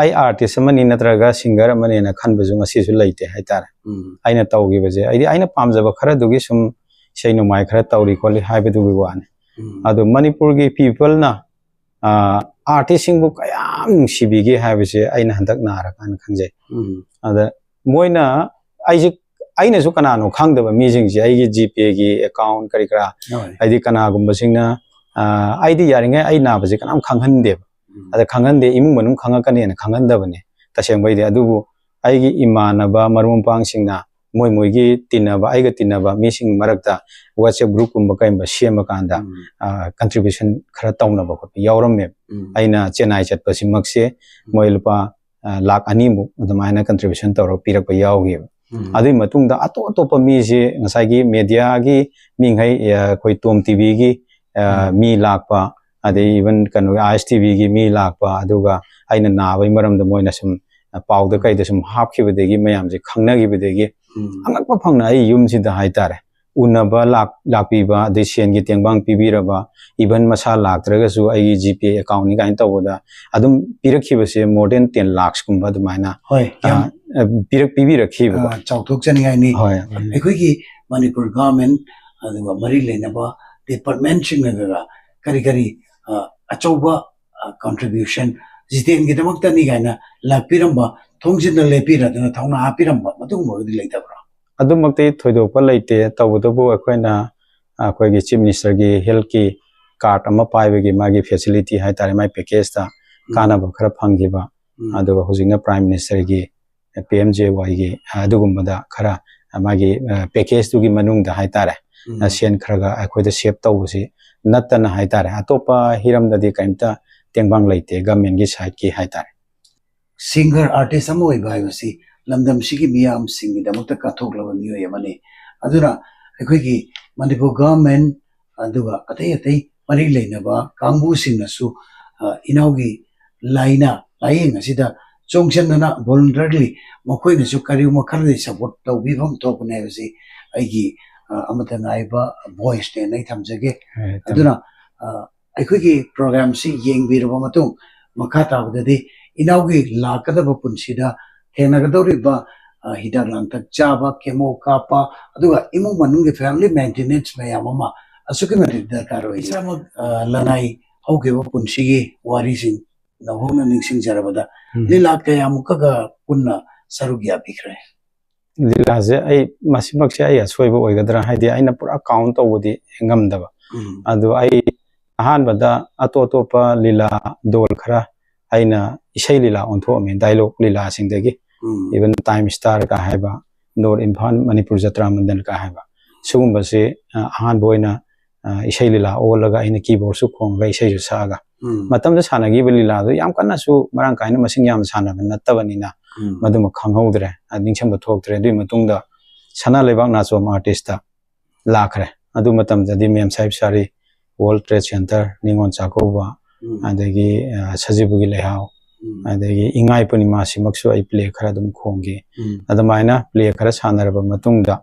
ꯑꯩ ꯑꯥꯔꯇꯤꯁ ꯑꯃꯅꯤ ꯅꯠꯇ꯭ꯔꯒ ꯁꯤꯡꯒꯔ ꯑꯃꯅꯦꯅ ꯈꯟꯕꯁꯨ ꯉꯁꯤꯁꯨ ꯂꯩꯇꯦ ꯍꯥꯏꯇꯥꯔꯦ꯫ ꯎꯝ. ꯑꯩꯅ ꯇꯧꯈꯤꯕꯁꯦ, ꯍꯥꯏꯗꯤ ꯑꯩꯅ ꯄꯥꯝꯖꯕ ꯈꯔꯗꯨꯒꯤ ꯁꯨꯝ ꯏꯁꯩ ꯅꯣꯡꯃꯥꯏ ꯈꯔ ꯇꯧꯔꯤ ꯈꯣꯠꯂꯤ ꯍꯥꯏꯕꯗꯨꯒꯤ ꯋꯥꯅꯤ꯫ ꯎꯝ. ꯑꯗꯣ ꯃꯅꯤꯄꯨꯔꯒꯤ ꯄꯤꯄꯜꯅ, ꯑ, ꯑꯥꯔꯇꯤꯁꯁꯤꯡꯕꯨ ꯀꯌꯥꯝ ꯅꯨꯡꯁꯤꯕꯤꯒꯦ ꯍꯥꯏꯕꯁꯦ ꯑꯩꯅ ꯍꯟꯗꯛ ꯅꯥꯔꯀꯥꯟꯗ ꯈꯪꯖꯩ꯫ ꯎꯝ. ꯑꯗ ꯃꯣꯏꯅ, ꯑꯩꯁꯦ, ꯑꯩꯅꯁꯨ ꯀꯅꯥꯅꯣ ꯈꯪꯗꯕ ꯃꯤꯁꯤꯡꯁꯦ, ꯑꯩꯒꯤ ꯖꯤꯄꯦꯒꯤ ꯑꯦꯀꯥꯎꯟ ꯀꯔꯤ ꯀꯔꯥ, ꯍꯣꯏ. ꯍꯥꯏꯗꯤ ꯀꯅꯥꯒꯨꯝꯕꯁꯤꯡꯅ, ꯑ, ꯑꯩꯗꯤ ꯌꯥꯔꯤꯉꯩ ꯑꯩ ꯅꯥꯕꯁꯦ ꯀꯅꯥꯝ ꯈꯪꯍꯟꯗꯦꯕ꯫ ꯎꯝ. ꯑꯗ ꯈꯪꯍꯟꯗꯦ, ꯏꯃꯨꯡ ꯃꯅꯨꯡ ꯈꯪꯉꯛꯀꯅꯤꯅ ꯈꯪꯍꯟꯗꯕꯅꯦ ꯇꯁꯦꯡꯕꯩꯗꯤ꯫ ꯑꯗꯨꯕꯨ ꯑꯩꯒꯤ ꯏꯃꯥꯟꯅꯕ ꯃꯔꯨꯞ ꯃꯄꯥꯡꯁꯤꯡꯅ ꯃꯣꯏ ꯃꯣꯏꯒꯤ ꯇꯤꯟꯅꯕ, ꯑꯩꯒ ꯇꯤꯟꯅꯕ ꯃꯤꯁꯤꯡ ꯃꯔꯛꯇ WhatsApp ꯒ꯭ꯔꯨꯞꯀꯨꯝꯕ ꯀꯩꯒꯨꯝꯕ ꯁꯦꯝꯃꯀꯥꯟꯗ, ꯎꯝ. ꯑ, ꯀꯟꯇ꯭ꯔꯤꯕ꯭ꯌꯨꯁꯟ ꯈꯔ ꯇꯧꯅꯕ ꯈꯣꯠꯄ ꯌꯥꯎꯔꯝꯃꯦꯕ꯫ ꯎꯝ. ꯑꯩꯅ ꯆꯦꯟꯅꯥꯏ ꯆꯠꯄꯁꯤꯃꯛꯁꯦ ꯃꯣꯏ ꯂꯨꯄꯥ, ꯂꯥꯛ ꯑꯅꯤꯃꯨꯛ ꯑꯗꯨꯃꯥꯏꯅ ꯀꯟꯇ꯭ꯔꯤꯕ꯭ꯌꯨꯁꯟ ꯇꯧꯔꯒ ꯄꯤꯔꯛꯄ ꯌꯥꯎꯈꯤꯕ꯫ ꯑꯗꯨꯒꯤ ꯃꯇꯨꯡꯗ ꯑꯇꯣꯞ ꯑꯇꯣꯞꯄ ꯃꯤꯁꯦ ꯉꯁꯥꯏꯒꯤ ꯃꯦꯗꯤꯌꯥꯒꯤ ꯃꯤꯉꯩ, ꯑ, ꯑꯩꯈꯣꯏ ꯇꯣꯝ ꯇꯤꯚꯤꯒꯤ, ꯑ, ꯃꯤ ꯂꯥꯛꯄ, ꯑꯗꯩ ꯏꯚꯟ ꯀꯩꯅꯣꯒꯤ ꯑꯥꯏ ꯑꯦꯁ ꯇꯤꯚꯤꯒꯤ ꯃꯤ ꯂꯥꯛꯄ, ꯑꯗꯨꯒ ꯑꯩꯅ ꯅꯥꯕꯒꯤ ꯃꯔꯝꯗ ꯃꯣꯏꯅ ꯁꯨꯝ, ꯑ, ꯄꯥꯎꯗ ꯀꯩꯗ ꯁꯨꯝ ꯍꯥꯞꯈꯤꯕꯗꯒꯤ ꯃꯌꯥꯝꯁꯦ ꯈꯪꯅꯈꯤꯕꯗꯒꯤ ꯑꯉꯛꯄ ꯐꯪꯅ ꯑꯩ ꯌꯨꯝꯁꯤꯗ ꯍꯥꯏꯇꯥꯔꯦ, ꯎꯅꯕ ꯂꯥꯛ-, ꯂꯥꯛꯄꯤꯕ, ꯑꯗꯩ ꯁꯦꯟꯒꯤ ꯇꯦꯡꯕꯥꯡ ꯄꯤꯕꯤꯔꯕ, ꯏꯚꯟ ꯃꯁꯥ ꯂꯥꯛꯇ꯭ꯔꯒꯁꯨ ꯑꯩꯒꯤ ꯖꯤ ꯄꯦ ꯑꯦꯀꯥꯎꯟꯅꯤ ꯀꯥꯏꯅ ꯇꯧꯕꯗ ꯑꯗꯨꯝ ꯄꯤꯔꯛꯈꯤꯕꯁꯦ more than ten lakhs ꯀꯨꯝꯕ ꯑꯗꯨꯃꯥꯏꯅ, ꯍꯣꯏ, ꯌꯥꯝ, ꯑ, ꯑ, ꯄꯤꯔꯛ-, ꯄꯤꯕꯤꯔꯛꯈꯤꯕ꯫ ꯑ, ꯆꯥꯎꯊꯣꯛꯆꯅꯤꯡꯉꯥꯏꯅꯤ꯫ ꯍꯣꯏ꯫ ꯑꯩꯈꯣꯏꯒꯤ ꯃꯅꯤꯄꯨꯔ ꯒꯚꯔꯟꯃꯦꯟꯠ ꯑꯗꯨꯒ ꯃꯔꯤ ꯂꯩꯅꯕ ꯗꯤꯄꯥꯔꯠꯃꯦꯟꯠꯁꯤꯡꯅꯒ ꯀꯔꯤ ꯀꯔꯤ, ꯑ, ꯑꯆꯧꯕ, ꯑ, ꯀꯟꯇ꯭ꯔꯤꯕ꯭ꯌꯨꯁꯟ ꯖꯤꯇꯦꯟꯒꯤꯗꯃꯛꯇꯅꯤ ꯀꯥꯏꯅ ꯂꯥꯛꯄꯤꯔꯝꯕ, ꯊꯣꯡꯖꯤꯟꯗ ꯂꯦꯞꯄꯤꯔꯗꯅ ꯊꯧꯅꯥ ꯍꯥꯞꯄꯤꯔꯝꯕ, ꯃꯗꯨꯒꯨꯝꯕꯒꯗꯤ ꯂꯩꯇꯕ꯭ꯔꯥ? ꯑꯗꯨꯃꯛꯇꯤ ꯊꯣꯏꯗꯣꯛꯄ ꯂꯩꯇꯦ꯫ ꯇꯧꯕꯇꯕꯨ ꯑꯩꯈꯣꯏꯅ, ꯑꯩꯈꯣꯏꯒꯤ ꯆꯤꯐ ꯃꯤꯅꯤꯁꯇꯔꯒꯤ ꯍꯦꯜꯠꯀꯤ ꯀꯥꯔꯗ ꯑꯃ ꯄꯥꯏꯕꯒꯤ ꯃꯥꯒꯤ ꯐꯦꯁꯤꯂꯤꯇꯤ ꯍꯥꯏꯇꯥꯔꯦ, ꯃꯥꯒꯤ ꯄꯦꯀꯦꯖꯇ ꯎꯝ꯫ ꯀꯥꯟꯅꯕ ꯈꯔ ꯐꯪꯈꯤꯕ, ꯎꯝ꯫ ꯑꯗꯨꯒ ꯍꯧꯖꯤꯛꯅ ꯄ꯭ꯔꯥꯏꯝ ꯃꯤꯅꯤꯁꯇꯔꯒꯤ, ꯄꯤ ꯑꯦꯝ ꯖꯦ ꯋꯥꯏꯒꯤ, ꯑꯗꯨꯒꯨꯝꯕꯗ ꯈꯔ ꯃꯥꯒꯤ, ꯑ, ꯄꯦꯀꯦꯖꯇꯨꯒꯤ ꯃꯅꯨꯡꯗ ꯍꯥꯏꯇꯥꯔꯦ, ꯎꯝ꯫ ꯑ, ꯁꯦꯟ ꯈꯔ ꯈꯔ ꯑꯩꯈꯣꯏꯗ ꯁꯦꯞ ꯇꯧꯕꯁꯤ ꯅꯠꯇꯅ ꯍꯥꯏꯇꯥꯔꯦ, ꯑꯇꯣꯞꯄ ꯍꯤꯔꯝꯗꯗꯤ ꯀꯔꯤꯝꯇ ꯇꯦꯡꯕꯥꯡ ꯂꯩꯇꯦ ꯒꯃꯦꯟꯒꯤ ꯁꯥꯏꯠꯀꯤ ꯍꯥꯏꯇꯥꯔꯦ꯫ ꯁꯤꯡꯒꯔ ꯑꯥꯔꯇꯤꯁ ꯑꯃ ꯑꯣꯏꯕ ꯍꯥꯏꯕꯁꯤ ꯂꯝꯗꯝꯁꯤꯒꯤ ꯃꯤꯌꯥꯝꯁꯤꯡꯒꯤꯗꯃꯛꯇ ꯀꯠꯊꯣꯛꯂꯕ ꯃꯤꯑꯣꯏ ꯑꯃꯅꯤ꯫ ꯑꯗꯨꯅ ꯑꯩꯈꯣꯏꯒꯤ ꯃꯅꯤꯄꯨꯔ ꯒꯚꯔꯟꯃꯦꯟꯠ ꯑꯗꯨꯒ ꯑꯇꯩ ꯑꯇꯩ ꯃꯔꯤ ꯂꯩꯅꯕ ꯀꯥꯡꯕꯨꯁꯤꯡꯅꯁꯨ, ꯑ, ꯏꯅꯥꯎꯒꯤ ꯂꯥꯏꯅꯥ ꯂꯥꯏꯌꯦꯡ ꯑꯁꯤꯗ ꯆꯣꯡꯁꯤꯟꯗꯅ ꯚꯣꯂꯨꯟꯇꯔꯤꯂꯤ ꯃꯈꯣꯏꯅꯁꯨ ꯀꯔꯤꯒꯨꯝꯕ ꯈꯔꯗꯤ ꯁꯄꯣꯔꯠ ꯇꯧꯕꯤꯐꯝ ꯊꯣꯛꯄꯅꯤ ꯍꯥꯏꯕꯁꯤ ꯑꯩꯒꯤ, ꯑ, ꯑꯃꯠꯇ ꯉꯥꯏꯕ ꯚꯣꯏꯁꯅꯦꯅ ꯑꯩ ꯊꯝꯖꯒꯦ꯫ ꯍꯣꯏ, ꯊꯝꯖꯒꯦ꯫ ꯑꯗꯨꯅ, ꯑ, ꯑꯩꯈꯣꯏꯒꯤ ꯄ꯭ꯔꯣꯒ꯭ꯔꯥꯝꯁꯤ ꯌꯦꯡꯕꯤꯔꯕ ꯃꯇꯨꯡ ꯃꯈꯥ ꯇꯥꯕꯗꯗꯤ ꯏꯅꯥꯎꯒꯤ ꯂꯥꯛꯀꯗꯕ ꯄꯨꯟꯁꯤꯗ ꯊꯦꯡꯅꯒꯗꯧꯔꯤꯕ, ꯑ, ꯍꯤꯗꯥꯛ ꯂꯥꯡꯊꯛ ꯆꯥꯕ, ꯀꯦꯃꯣ ꯀꯥꯞꯄ, ꯑꯗꯨꯒ ꯏꯃꯨꯡ ꯃꯅꯨꯡꯒꯤ ꯐꯦꯃꯤꯂꯤ ꯃꯦꯟꯇꯦꯅꯦꯟꯁ ꯃꯌꯥꯝ ꯑꯃ ꯑꯁꯨꯛꯀꯤ ꯃꯇꯤꯛ ꯗꯔꯀꯥꯔ ꯑꯣꯏ꯫ ꯏꯁꯥꯃꯛ, ꯑ, ꯂꯅꯥꯏ ꯍꯧꯈꯤꯕ ꯄꯨꯟꯁꯤꯒꯤ ꯋꯥꯔꯤꯁꯤꯡ ꯅꯧꯍꯧꯅ ꯅꯤꯡꯁꯤꯡꯖꯔꯕꯗ ꯎꯝ꯫ ꯂꯤꯂꯥ ꯀꯌꯥꯃꯨꯛꯀꯒ ꯄꯨꯟꯅ ꯁꯔꯨꯛ ꯌꯥꯕꯤꯈ꯭ꯔꯦ? ꯂꯤꯂꯥꯁꯦ ꯑꯩ, ꯃꯁꯤꯃꯛꯁꯦ ꯑꯩ ꯑꯁꯣꯏꯕ ꯑꯣꯏꯒꯗ꯭ꯔꯥ? ꯍꯥꯏꯗꯤ ꯑꯩꯅ ꯄꯨꯔꯥ ꯀꯥꯎꯟ ꯇꯧꯕꯗꯤ ꯉꯝꯗꯕ꯫ ꯎꯝ꯫ ꯑꯗꯣ ꯑꯩ ꯑꯍꯥꯟꯕꯗ ꯑꯇꯣꯞ ꯑꯇꯣꯞꯄ ꯂꯤꯂꯥ ꯗꯣꯜ ꯈꯔ ꯑꯩꯅ ꯏꯁꯩ ꯂꯤꯂꯥ ꯑꯣꯟꯊꯣꯛꯑꯝꯃꯤ, ꯗꯥꯏꯂꯣꯛ ꯂꯤꯂꯥꯁꯤꯡꯗꯒꯤ꯫ ꯎꯝ꯫ ꯏꯚꯟ ꯇꯥꯏꯝ ꯁ꯭ꯇꯥꯔꯒ ꯍꯥꯏꯕ, ꯅꯣꯔꯠ ꯏꯝꯐꯥꯜ ꯃꯅꯤꯄꯨꯔ ꯖꯇ꯭ꯔꯥ ꯃꯟꯗꯜꯒ ꯍꯥꯏꯕ, ꯁꯤꯒꯨꯝꯕꯁꯤ, ꯑ, ꯑꯍꯥꯟꯕ ꯑꯣꯏꯅ ꯑ, ꯏꯁꯩ ꯂꯤꯂꯥ ꯑꯣꯜꯂꯒ ꯑꯩꯅ keyboardꯁꯨ ꯈꯣꯡꯉꯒ ꯏꯁꯩꯁꯨ ꯁꯛꯑꯒ, ꯎꯝ꯫ ꯃꯇꯝꯗ ꯁꯥꯟꯅꯈꯤꯕ ꯂꯤꯂꯥꯗꯣ ꯌꯥꯝ ꯀꯟꯅꯁꯨ ꯃꯔꯥꯡ ꯀꯥꯏꯅ ꯃꯁꯤꯡ ꯌꯥꯝꯅ ꯁꯥꯟꯅꯕ ꯅꯠꯇꯕꯅꯤꯅ, ꯎꯝ꯫ ꯃꯗꯨꯃ ꯈꯪꯍꯧꯗ꯭ꯔꯦ, ꯑ, ꯅꯤꯡꯁꯤꯡꯕ ꯊꯣꯛꯇ꯭ꯔꯦ꯫ ꯑꯗꯨꯒꯤ ꯃꯇꯨꯡꯗ ꯁꯅꯥ ꯂꯩꯕꯥꯛ ꯅꯥꯆꯣꯝ artistꯇ ꯂꯥꯛꯈ꯭ꯔꯦ꯫ ꯑꯗꯨ ꯃꯇꯝꯗꯗꯤ Mem Sahib Sari, World Trade Center, Ningol Chakkouba, ꯎꯝ꯫ ꯑꯗꯒꯤ, ꯑ, ꯁꯖꯤꯕꯨꯒꯤ ꯂꯩꯍꯥꯎ, ꯎꯝ꯫ ꯑꯗꯒꯤ ꯏꯉꯥꯏ ꯄꯨꯔꯅꯤꯃꯥꯁꯤꯃꯛꯁꯨ ꯑꯩ play ꯈꯔ ꯑꯗꯨꯝ ꯈꯣꯡꯈꯤ꯫ ꯎꯝ꯫ ꯑꯗꯨꯃꯥꯏꯅ play ꯈꯔ ꯁꯥꯟꯅꯔꯕ ꯃꯇꯨꯡꯗ,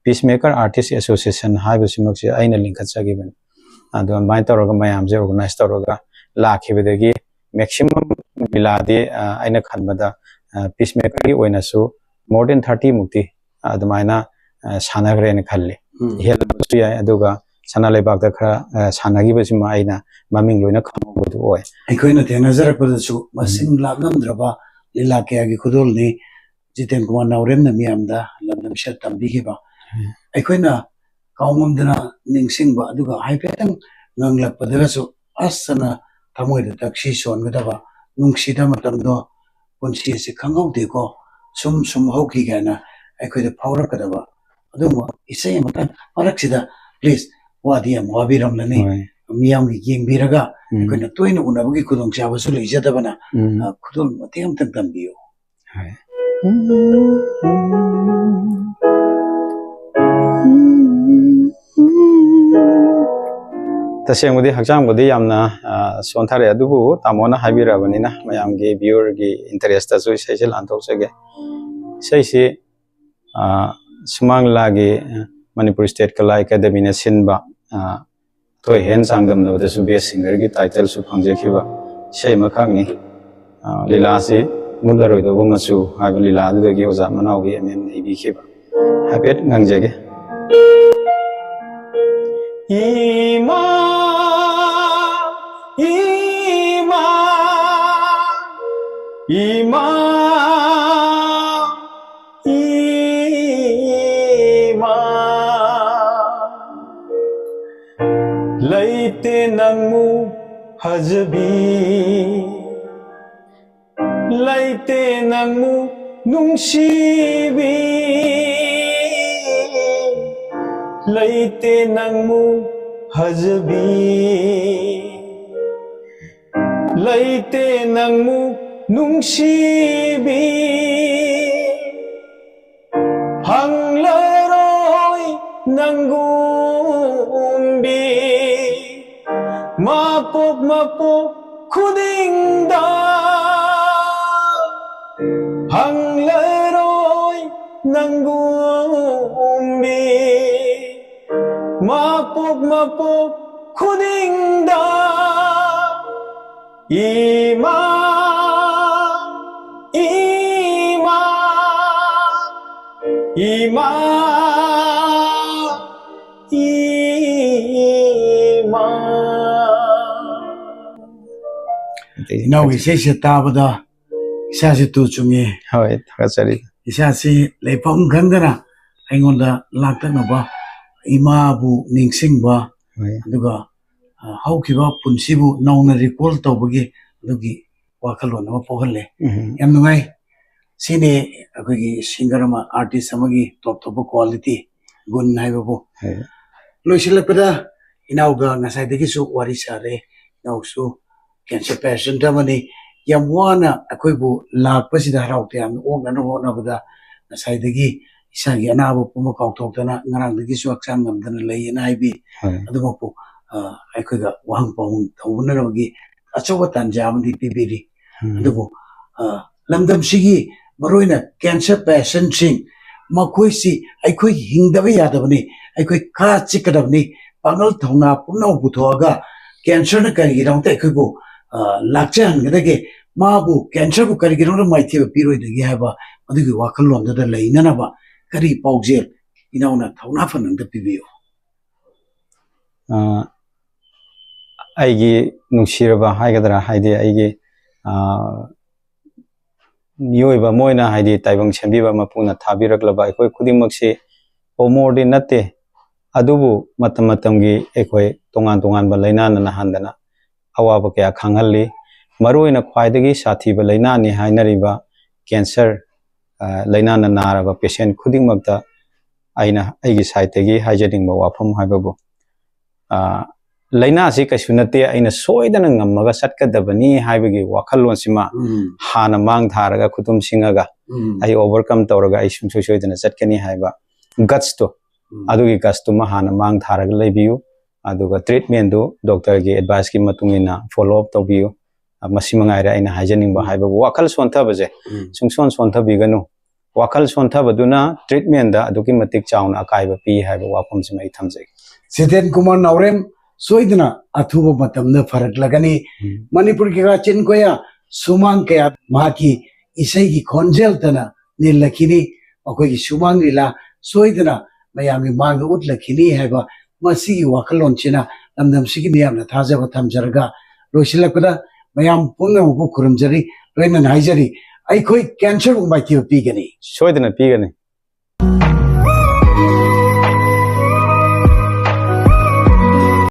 Peacemaker Artist Association ꯍꯥꯏꯕꯁꯤꯃꯛꯁꯦ ꯑꯩꯅ ꯂꯤꯡꯈꯠꯆꯈꯤꯕꯅꯤ꯫ ꯑꯗꯣ ꯑꯗꯨꯃꯥꯏꯅ ꯇꯧꯔꯒ ꯃꯌꯥꯝꯁꯦ organize ꯇꯧꯔꯒ ꯂꯥꯛꯈꯤꯕꯗꯒꯤ maximum ꯂꯤꯂꯥꯗꯤ, ꯑ, ꯑꯩꯅ ꯈꯟꯕꯗ, ꯑ, Peacemakerꯒꯤ ꯑꯣꯏꯅꯁꯨ more than thirty ꯃꯨꯛꯇꯤ ꯑꯗꯨꯃꯥꯏꯅ, ꯑ, ꯁꯥꯟꯅꯈ꯭ꯔꯦꯅ ꯈꯜꯂꯤ꯫ ꯎꯝ꯫ ꯍꯦꯜꯂꯝꯕꯁꯨ ꯌꯥꯏ, ꯑꯗꯨꯒ ꯁꯅꯥ ꯂꯩꯕꯥꯛꯇ ꯈꯔ, ꯑ, ꯁꯥꯟꯅꯈꯤꯕꯁꯤꯃ ꯑꯩꯅ ꯃꯃꯤꯡ ꯂꯣꯏꯅ ꯈꯪꯍꯧꯕꯗꯨ ꯑꯣꯏ꯫ ꯑꯩꯈꯣꯏꯅ ꯊꯦꯡꯅꯖꯔꯛꯄꯗꯁꯨ ꯃꯁꯤꯡ ꯎꯝ꯫ ꯂꯥꯛꯂꯝꯗ꯭ꯔꯕ ꯂꯤꯂꯥ ꯀꯌꯥꯒꯤ ꯈꯨꯗꯣꯜꯅꯤ ꯖꯤꯇꯦꯟ ꯀꯨꯃꯥꯔ ꯅꯥꯎꯔꯦꯝꯅ ꯃꯤꯌꯥꯝꯗ ꯂꯝꯗꯝꯁꯤꯗ ꯇꯝꯕꯤꯈꯤꯕ꯫ ꯎꯝ꯫ ꯑꯩꯈꯣꯏꯅ ꯀꯥꯎꯉꯝꯗꯅ ꯅꯤꯡꯁꯤꯡꯕ, ꯑꯗꯨꯒ ꯍꯥꯏꯐꯦꯠꯇꯪ ꯉꯪꯂꯛꯄꯗꯒꯁꯨ ꯑꯁ ꯑꯅ ꯊꯃꯣꯏꯗ ꯇꯛꯁꯤ ꯁꯣꯟꯒꯗꯕ, ꯅꯨꯡꯁꯤꯗ ꯃꯇꯝꯗꯣ, ꯄꯨꯟꯁꯤ ꯑꯁꯤ ꯈꯪꯍꯧꯗꯦꯀꯣ, ꯁꯨꯝ ꯁꯨꯝ ꯍꯧꯈꯤ ꯀꯥꯏꯅ ꯑꯩꯈꯣꯏꯗ ꯐꯥꯎꯔꯛꯀꯗꯕ ꯑꯗꯨꯒꯨꯝꯕ ꯏꯁꯩ ꯑꯃꯇꯪ ꯃꯔꯛꯁꯤꯗ, please, ꯋꯥꯗꯤ ꯌꯥꯝ ꯋꯥꯕꯤꯔꯝꯂꯅꯤ꯫ ꯍꯣꯏ꯫ ꯃꯤꯌꯥꯝꯒꯤ ꯌꯦꯡꯕꯤꯔꯒ ꯎꯝ꯫ ꯑꯩꯈꯣꯏꯅ ꯇꯣꯏꯅ ꯎꯅꯕꯒꯤ ꯈꯨꯗꯣꯡꯆꯥꯕꯁꯨ ꯂꯩꯖꯗꯕꯅ, ꯎꯝ꯫ ꯑ, ꯈꯨꯗꯣꯜ ꯃꯇꯦꯛ ꯑꯃꯇꯪ ꯇꯝꯕꯤꯌꯨ꯫ ꯍꯣꯏ꯫ ꯇꯁꯦꯡꯕꯗꯤ ꯍꯛꯆꯥꯡꯕꯨꯗꯤ ꯌꯥꯝꯅ, ꯑ, ꯁꯣꯟꯊꯔꯦ, ꯑꯗꯨꯕꯨ ꯇꯥꯃꯣꯅ ꯍꯥꯏꯕꯤꯔꯛꯑꯕꯅꯤꯅ ꯃꯌꯥꯝꯒꯤ viewerꯒꯤ interestꯇꯁꯨ ꯏꯁꯩꯁꯦ ꯂꯥꯟꯊꯣꯛꯆꯒꯦ꯫ ꯏꯁꯩꯁꯤ, ꯑ, ꯁꯨꯃꯥꯡ ꯂꯤꯂꯥꯒꯤ, ꯑ, Manipur State Kala Academyꯅ ꯁꯤꯟꯕ, ꯑ, ꯊꯣꯏꯍꯦꯟ ꯆꯥꯡꯗꯝꯅꯕꯗꯁꯨ best singerꯒꯤ titleꯁꯨ ꯐꯪꯖꯈꯤꯕ ꯏꯁꯩ ꯑꯃꯈꯛꯅꯤ꯫ ꯑ, ꯂꯤꯂꯥꯁꯤ ꯃꯨꯠꯂꯔꯣꯏꯗꯧꯕ ꯃꯆꯨ ꯍꯥꯏꯕ ꯂꯤꯂꯥꯗꯨꯗꯒꯤ ꯑꯣꯖꯥ ꯃꯅꯥꯎꯒꯤ ꯑꯦꯝ ꯑꯦꯝꯅ ꯏꯕꯤꯈꯤꯕ꯫ ꯍꯥꯏꯐꯦꯠ ꯉꯪꯖꯒꯦ꯫ ꯏꯃꯥ, ꯏꯃꯥ, ꯏꯃꯥ, ꯏꯃꯥ, ꯂꯩꯇꯦ ꯅꯪꯃꯨꯛ ꯐꯖꯕꯤ, ꯂꯩꯇꯦ ꯅꯪꯃꯨꯛ ꯅꯨꯡꯁꯤꯕꯤ, ꯂꯩꯇꯦ ꯅꯪꯃꯨꯛ ꯐꯖꯕꯤ, ꯂꯩꯇꯦ ꯅꯪꯃꯨꯛ ꯅꯨꯡꯁꯤꯕꯤ, ꯐꯪꯂꯔꯣꯏ ꯅꯪꯒꯨꯝꯕꯤ꯫ ꯃꯄꯣꯛ ꯃꯄꯣꯛ ꯈꯨꯗꯤꯡꯗ ꯐꯪꯂꯔꯣꯏ ꯅꯪꯒꯨꯝꯕꯤ꯫ ꯃꯄꯣꯛ ꯃꯄꯣꯛ ꯈꯨꯗꯤꯡꯗ ꯏꯃꯥ, ꯏꯃꯥ, ꯏꯃꯥ, ꯏꯃꯥ꯫ ꯏꯅꯥꯎꯒꯤ ꯏꯁꯩꯁꯦ ꯇꯥꯕꯗ ꯏꯁꯥꯁꯦ ꯇꯨ ꯆꯨꯡꯉꯦ꯫ ꯍꯣꯏ, ꯊꯥꯒꯠꯆꯔꯤ꯫ ꯏꯁꯥꯁꯤ ꯂꯩꯐꯝ ꯈꯪꯗꯅ ꯑꯩꯉꯣꯟꯗ ꯂꯥꯛꯇꯛꯅꯕ, ꯏꯃꯥꯕꯨ ꯅꯤꯡꯁꯤꯡꯕ, ꯍꯣꯏ꯫ ꯑꯗꯨꯒ, ꯑ, ꯍꯧꯈꯤꯕ ꯄꯨꯟꯁꯤꯕꯨ ꯅꯧꯅ recall ꯇꯧꯕꯒꯤ ꯑꯗꯨꯒꯤ ꯋꯥꯈꯜꯂꯣꯟ ꯑꯃ ꯄꯣꯛꯍꯜꯂꯦ꯫ ꯎꯝ꯫ ꯌꯥꯝ ꯅꯨꯡꯉꯥꯏ꯫ ꯁꯤꯅꯤ ꯑꯩꯈꯣꯏꯒꯤ singer ꯑꯃ, artist ꯑꯃꯒꯤ top ꯇꯣꯞꯄ quality, ꯒꯨꯟ ꯍꯥꯏꯕꯕꯨ꯫ ꯍꯣꯏ꯫ ꯂꯣꯏꯁꯤꯜꯂꯛꯄꯗ ꯏꯅꯥꯎꯒ ꯉꯁꯥꯏꯗꯒꯤꯁꯨ ꯋꯥꯔꯤ ꯁꯥꯔꯦ꯫ ꯏꯅꯥꯎꯁꯨ cancer patient ꯑꯃꯅꯤ꯫ ꯌꯥꯝ ꯋꯥꯅ ꯑꯩꯈꯣꯏꯕꯨ ꯂꯥꯛꯄꯁꯤꯗ ꯍꯔꯥꯎ ꯇꯌꯥꯝꯅ ꯑꯣꯛꯅꯅꯕ ꯍꯣꯠꯅꯕꯗ ꯉꯁꯥꯏꯗꯒꯤ ꯏꯁꯥꯒꯤ ꯑꯅꯥꯕ ꯄꯨꯝꯕ ꯀꯥꯎꯊꯣꯛꯇꯅ ꯉꯔꯥꯡꯗꯒꯤꯁꯨ ꯍꯛꯆꯥꯡ ꯉꯝꯗꯅ ꯂꯩꯌꯦꯅ ꯍꯥꯏꯕꯤ꯫ ꯍꯣꯏ꯫ ꯑꯗꯨꯃꯛꯄꯨ, ꯑ, ꯑꯩꯈꯣꯏꯒ ꯋꯥꯍꯪ ꯄꯥꯎꯍꯪ ꯇꯧꯅꯅꯕꯒꯤ ꯑꯆꯧꯕ ꯇꯥꯟꯖꯥ ꯑꯃꯗꯤ ꯄꯤꯕꯤꯔꯤ꯫ ꯎꯝ꯫ ꯑꯗꯨꯕꯨ, ꯑ, ꯂꯝꯗꯝꯁꯤꯒꯤ ꯃꯔꯨꯑꯣꯏꯅ cancer patientꯁꯤꯡ ꯃꯈꯣꯏꯁꯤ ꯑꯩꯈꯣꯏ ꯍꯤꯡꯗꯕ ꯌꯥꯗꯕꯅꯤ, ꯑꯩꯈꯣꯏ ꯈꯥ ꯆꯤꯛꯀꯗꯕꯅꯤ, ꯄꯥꯡꯒꯜ ꯊꯧꯅꯥ ꯄꯨꯝꯅꯃꯛ ꯄꯨꯊꯣꯛꯑꯒ cancerꯅ ꯀꯔꯤꯒꯤꯗꯃꯛꯇ ꯑꯩꯈꯣꯏꯕꯨ, ꯑ, ꯂꯥꯛꯆꯍꯟꯒꯗꯒꯦ, ꯃꯥꯕꯨ cancerꯕꯨ ꯀꯔꯤꯒꯤꯗꯃꯛꯇ ꯃꯥꯏꯊꯤꯕ ꯄꯤꯔꯣꯏꯗꯒꯦ ꯍꯥꯏꯕ ꯃꯗꯨꯒꯤ ꯋꯥꯈꯜꯂꯣꯟꯗꯨꯗ ꯂꯩꯅꯅꯕ ꯀꯔꯤ ꯄꯥꯎꯖꯦꯜ ꯏꯅꯥꯎꯅ ꯊꯧꯅꯥ ꯐꯅ ꯑꯝꯇ ꯄꯤꯕꯤꯌꯨ? ꯑ, ꯑꯩꯒꯤ ꯅꯨꯡꯁꯤꯔꯕ ꯍꯥꯏꯒꯗ꯭ꯔꯥ, ꯍꯥꯏꯗꯤ ꯑꯩꯒꯤ, ꯑ, ꯃꯤꯑꯣꯏꯕ ꯑꯃ ꯑꯣꯏꯅ, ꯍꯥꯏꯗꯤ ꯇꯥꯏꯕꯪ ꯁꯦꯝꯕꯤꯕ ꯃꯄꯨꯅ ꯊꯥꯕꯤꯔꯛꯂꯕ ꯑꯩꯈꯣꯏ ꯈꯨꯗꯤꯡꯃꯛꯁꯤ ꯑꯃꯣꯔꯗꯤ ꯅꯠꯇꯦ꯫ ꯑꯗꯨꯕꯨ ꯃꯇꯝ ꯃꯇꯝꯒꯤ ꯑꯩꯈꯣꯏ ꯇꯣꯉꯥꯟ ꯇꯣꯉꯥꯟꯕ ꯂꯥꯏꯅꯥꯅ ꯅꯥꯍꯟꯗꯅ ꯑꯋꯥꯕ ꯀꯌꯥ ꯈꯥꯡꯍꯜꯂꯤ꯫ ꯃꯔꯨꯑꯣꯏꯅ ꯈ꯭ꯋꯥꯏꯗꯒꯤ ꯁꯥꯊꯤꯕ ꯂꯥꯏꯅꯥꯅꯤ ꯍꯥꯏꯅꯔꯤꯕ cancer, ꯑ, ꯂꯥꯏꯅꯥꯅ ꯅꯥꯔꯕ patient ꯈꯨꯗꯤꯡꯃꯛꯇ ꯑꯩꯅ ꯑꯩꯒꯤ sideꯇꯒꯤ ꯍꯥꯏꯖꯅꯤꯡꯕ ꯋꯥꯐꯝ ꯍꯥꯏꯕꯕꯨ, ꯑ, ꯂꯥꯏꯅꯥꯁꯤ ꯀꯩꯁꯨ ꯅꯠꯇꯦ, ꯑꯩꯅ ꯁꯣꯏꯗꯅ ꯉꯝꯃꯒ ꯆꯠꯀꯗꯕꯅꯤ ꯍꯥꯏꯕꯒꯤ ꯋꯥꯈꯜꯂꯣꯟꯁꯤꯃ ꯎꯝ, ꯍꯥꯟꯅ ꯃꯥꯡ ꯊꯥꯔꯒ, ꯈꯨꯇꯨꯝ ꯁꯤꯡꯉꯒ, ꯎꯝ, ꯑꯩ overcome ꯇꯧꯔꯒ ꯑꯩ ꯁꯨꯡꯁꯣꯏ ꯁꯣꯏꯗꯅ ꯆꯠꯀꯅꯤ ꯍꯥꯏꯕ gutsꯇꯣ, ꯎꯝ, ꯑꯗꯨꯒꯤ gutsꯇꯨꯃ ꯍꯥꯟꯅ ꯃꯥꯡ ꯊꯥꯔꯒ ꯂꯩꯕꯤꯌꯨ꯫ ꯑꯗꯨꯒ treatmentꯗꯨ doctorꯒꯤ adviceꯀꯤ ꯃꯇꯨꯡ ꯏꯟꯅ follow up ꯇꯧꯕꯤꯌꯨ꯫ ꯑ, ꯃꯁꯤ ꯃꯉꯥꯏꯔꯦ ꯑꯩꯅ ꯍꯥꯏꯖꯅꯤꯡꯕ ꯎꯝ, ꯍꯥꯏꯕꯕꯨ꯫ ꯋꯥꯈꯜ ꯁꯣꯟꯊꯕꯁꯦ ꯎꯝ꯫ ꯁꯨꯡꯁꯣꯟ ꯁꯣꯟꯊꯕꯤꯒꯅꯨ꯫ ꯋꯥꯈꯜ ꯁꯣꯟꯊꯕꯗꯨꯅ treatmentꯗ ꯑꯗꯨꯛꯀꯤ ꯃꯇꯤꯛ ꯆꯥꯎꯅ ꯑꯀꯥꯏꯕ ꯄꯤ ꯍꯥꯏꯕ ꯋꯥꯐꯝꯁꯤꯃ ꯑꯩ ꯊꯝꯖꯒꯦ꯫ ꯖꯤꯇꯦꯟ ꯀꯨꯃꯥꯔ ꯅꯥꯎꯔꯦꯝ ꯁꯣꯏꯗꯅ ꯑꯊꯨꯕ ꯃꯇꯝꯗ ꯐꯔꯛꯂꯒꯅꯤ꯫ ꯎꯝ꯫ ꯃꯅꯤꯄꯨꯔꯒꯤ ꯀꯥꯆꯤꯟ ꯀꯣꯌꯥ ꯁꯨꯃꯥꯡ ꯀꯌꯥ ꯃꯍꯥꯛꯀꯤ ꯏꯁꯩꯒꯤ ꯈꯣꯟꯖꯦꯜꯇꯅ ꯅꯤꯜꯂꯛꯈꯤꯅꯤ꯫ ꯃꯈꯣꯏꯒꯤ ꯁꯨꯃꯥꯡ ꯂꯤꯂꯥ ꯁꯣꯏꯗꯅ ꯃꯌꯥꯝꯒꯤ ꯃꯥꯡꯗ ꯎꯠꯂꯛꯈꯤꯅꯤ ꯍꯥꯏꯕ ꯃꯁꯤꯒꯤ ꯋꯥꯈꯜꯂꯣꯟꯁꯤꯅ ꯂꯝꯗꯝꯁꯤꯒꯤ ꯃꯤꯌꯥꯝꯅ ꯊꯥꯖꯕ ꯊꯝꯖꯔꯒ, ꯂꯣꯏꯁꯤꯜꯂꯛꯄꯗ ꯃꯌꯥꯝ ꯄꯨꯝꯅꯃꯛꯄꯨ ꯈꯨꯔꯨꯝꯖꯔꯤ, ꯂꯣꯏꯅꯅ ꯍꯥꯏꯖꯔꯤ, ꯑꯩꯈꯣꯏ cancerꯕꯨ ꯃꯥꯏꯊꯤꯕ ꯄꯤꯒꯅꯤ꯫ ꯁꯣꯏꯗꯅ ꯄꯤꯒꯅꯤ꯫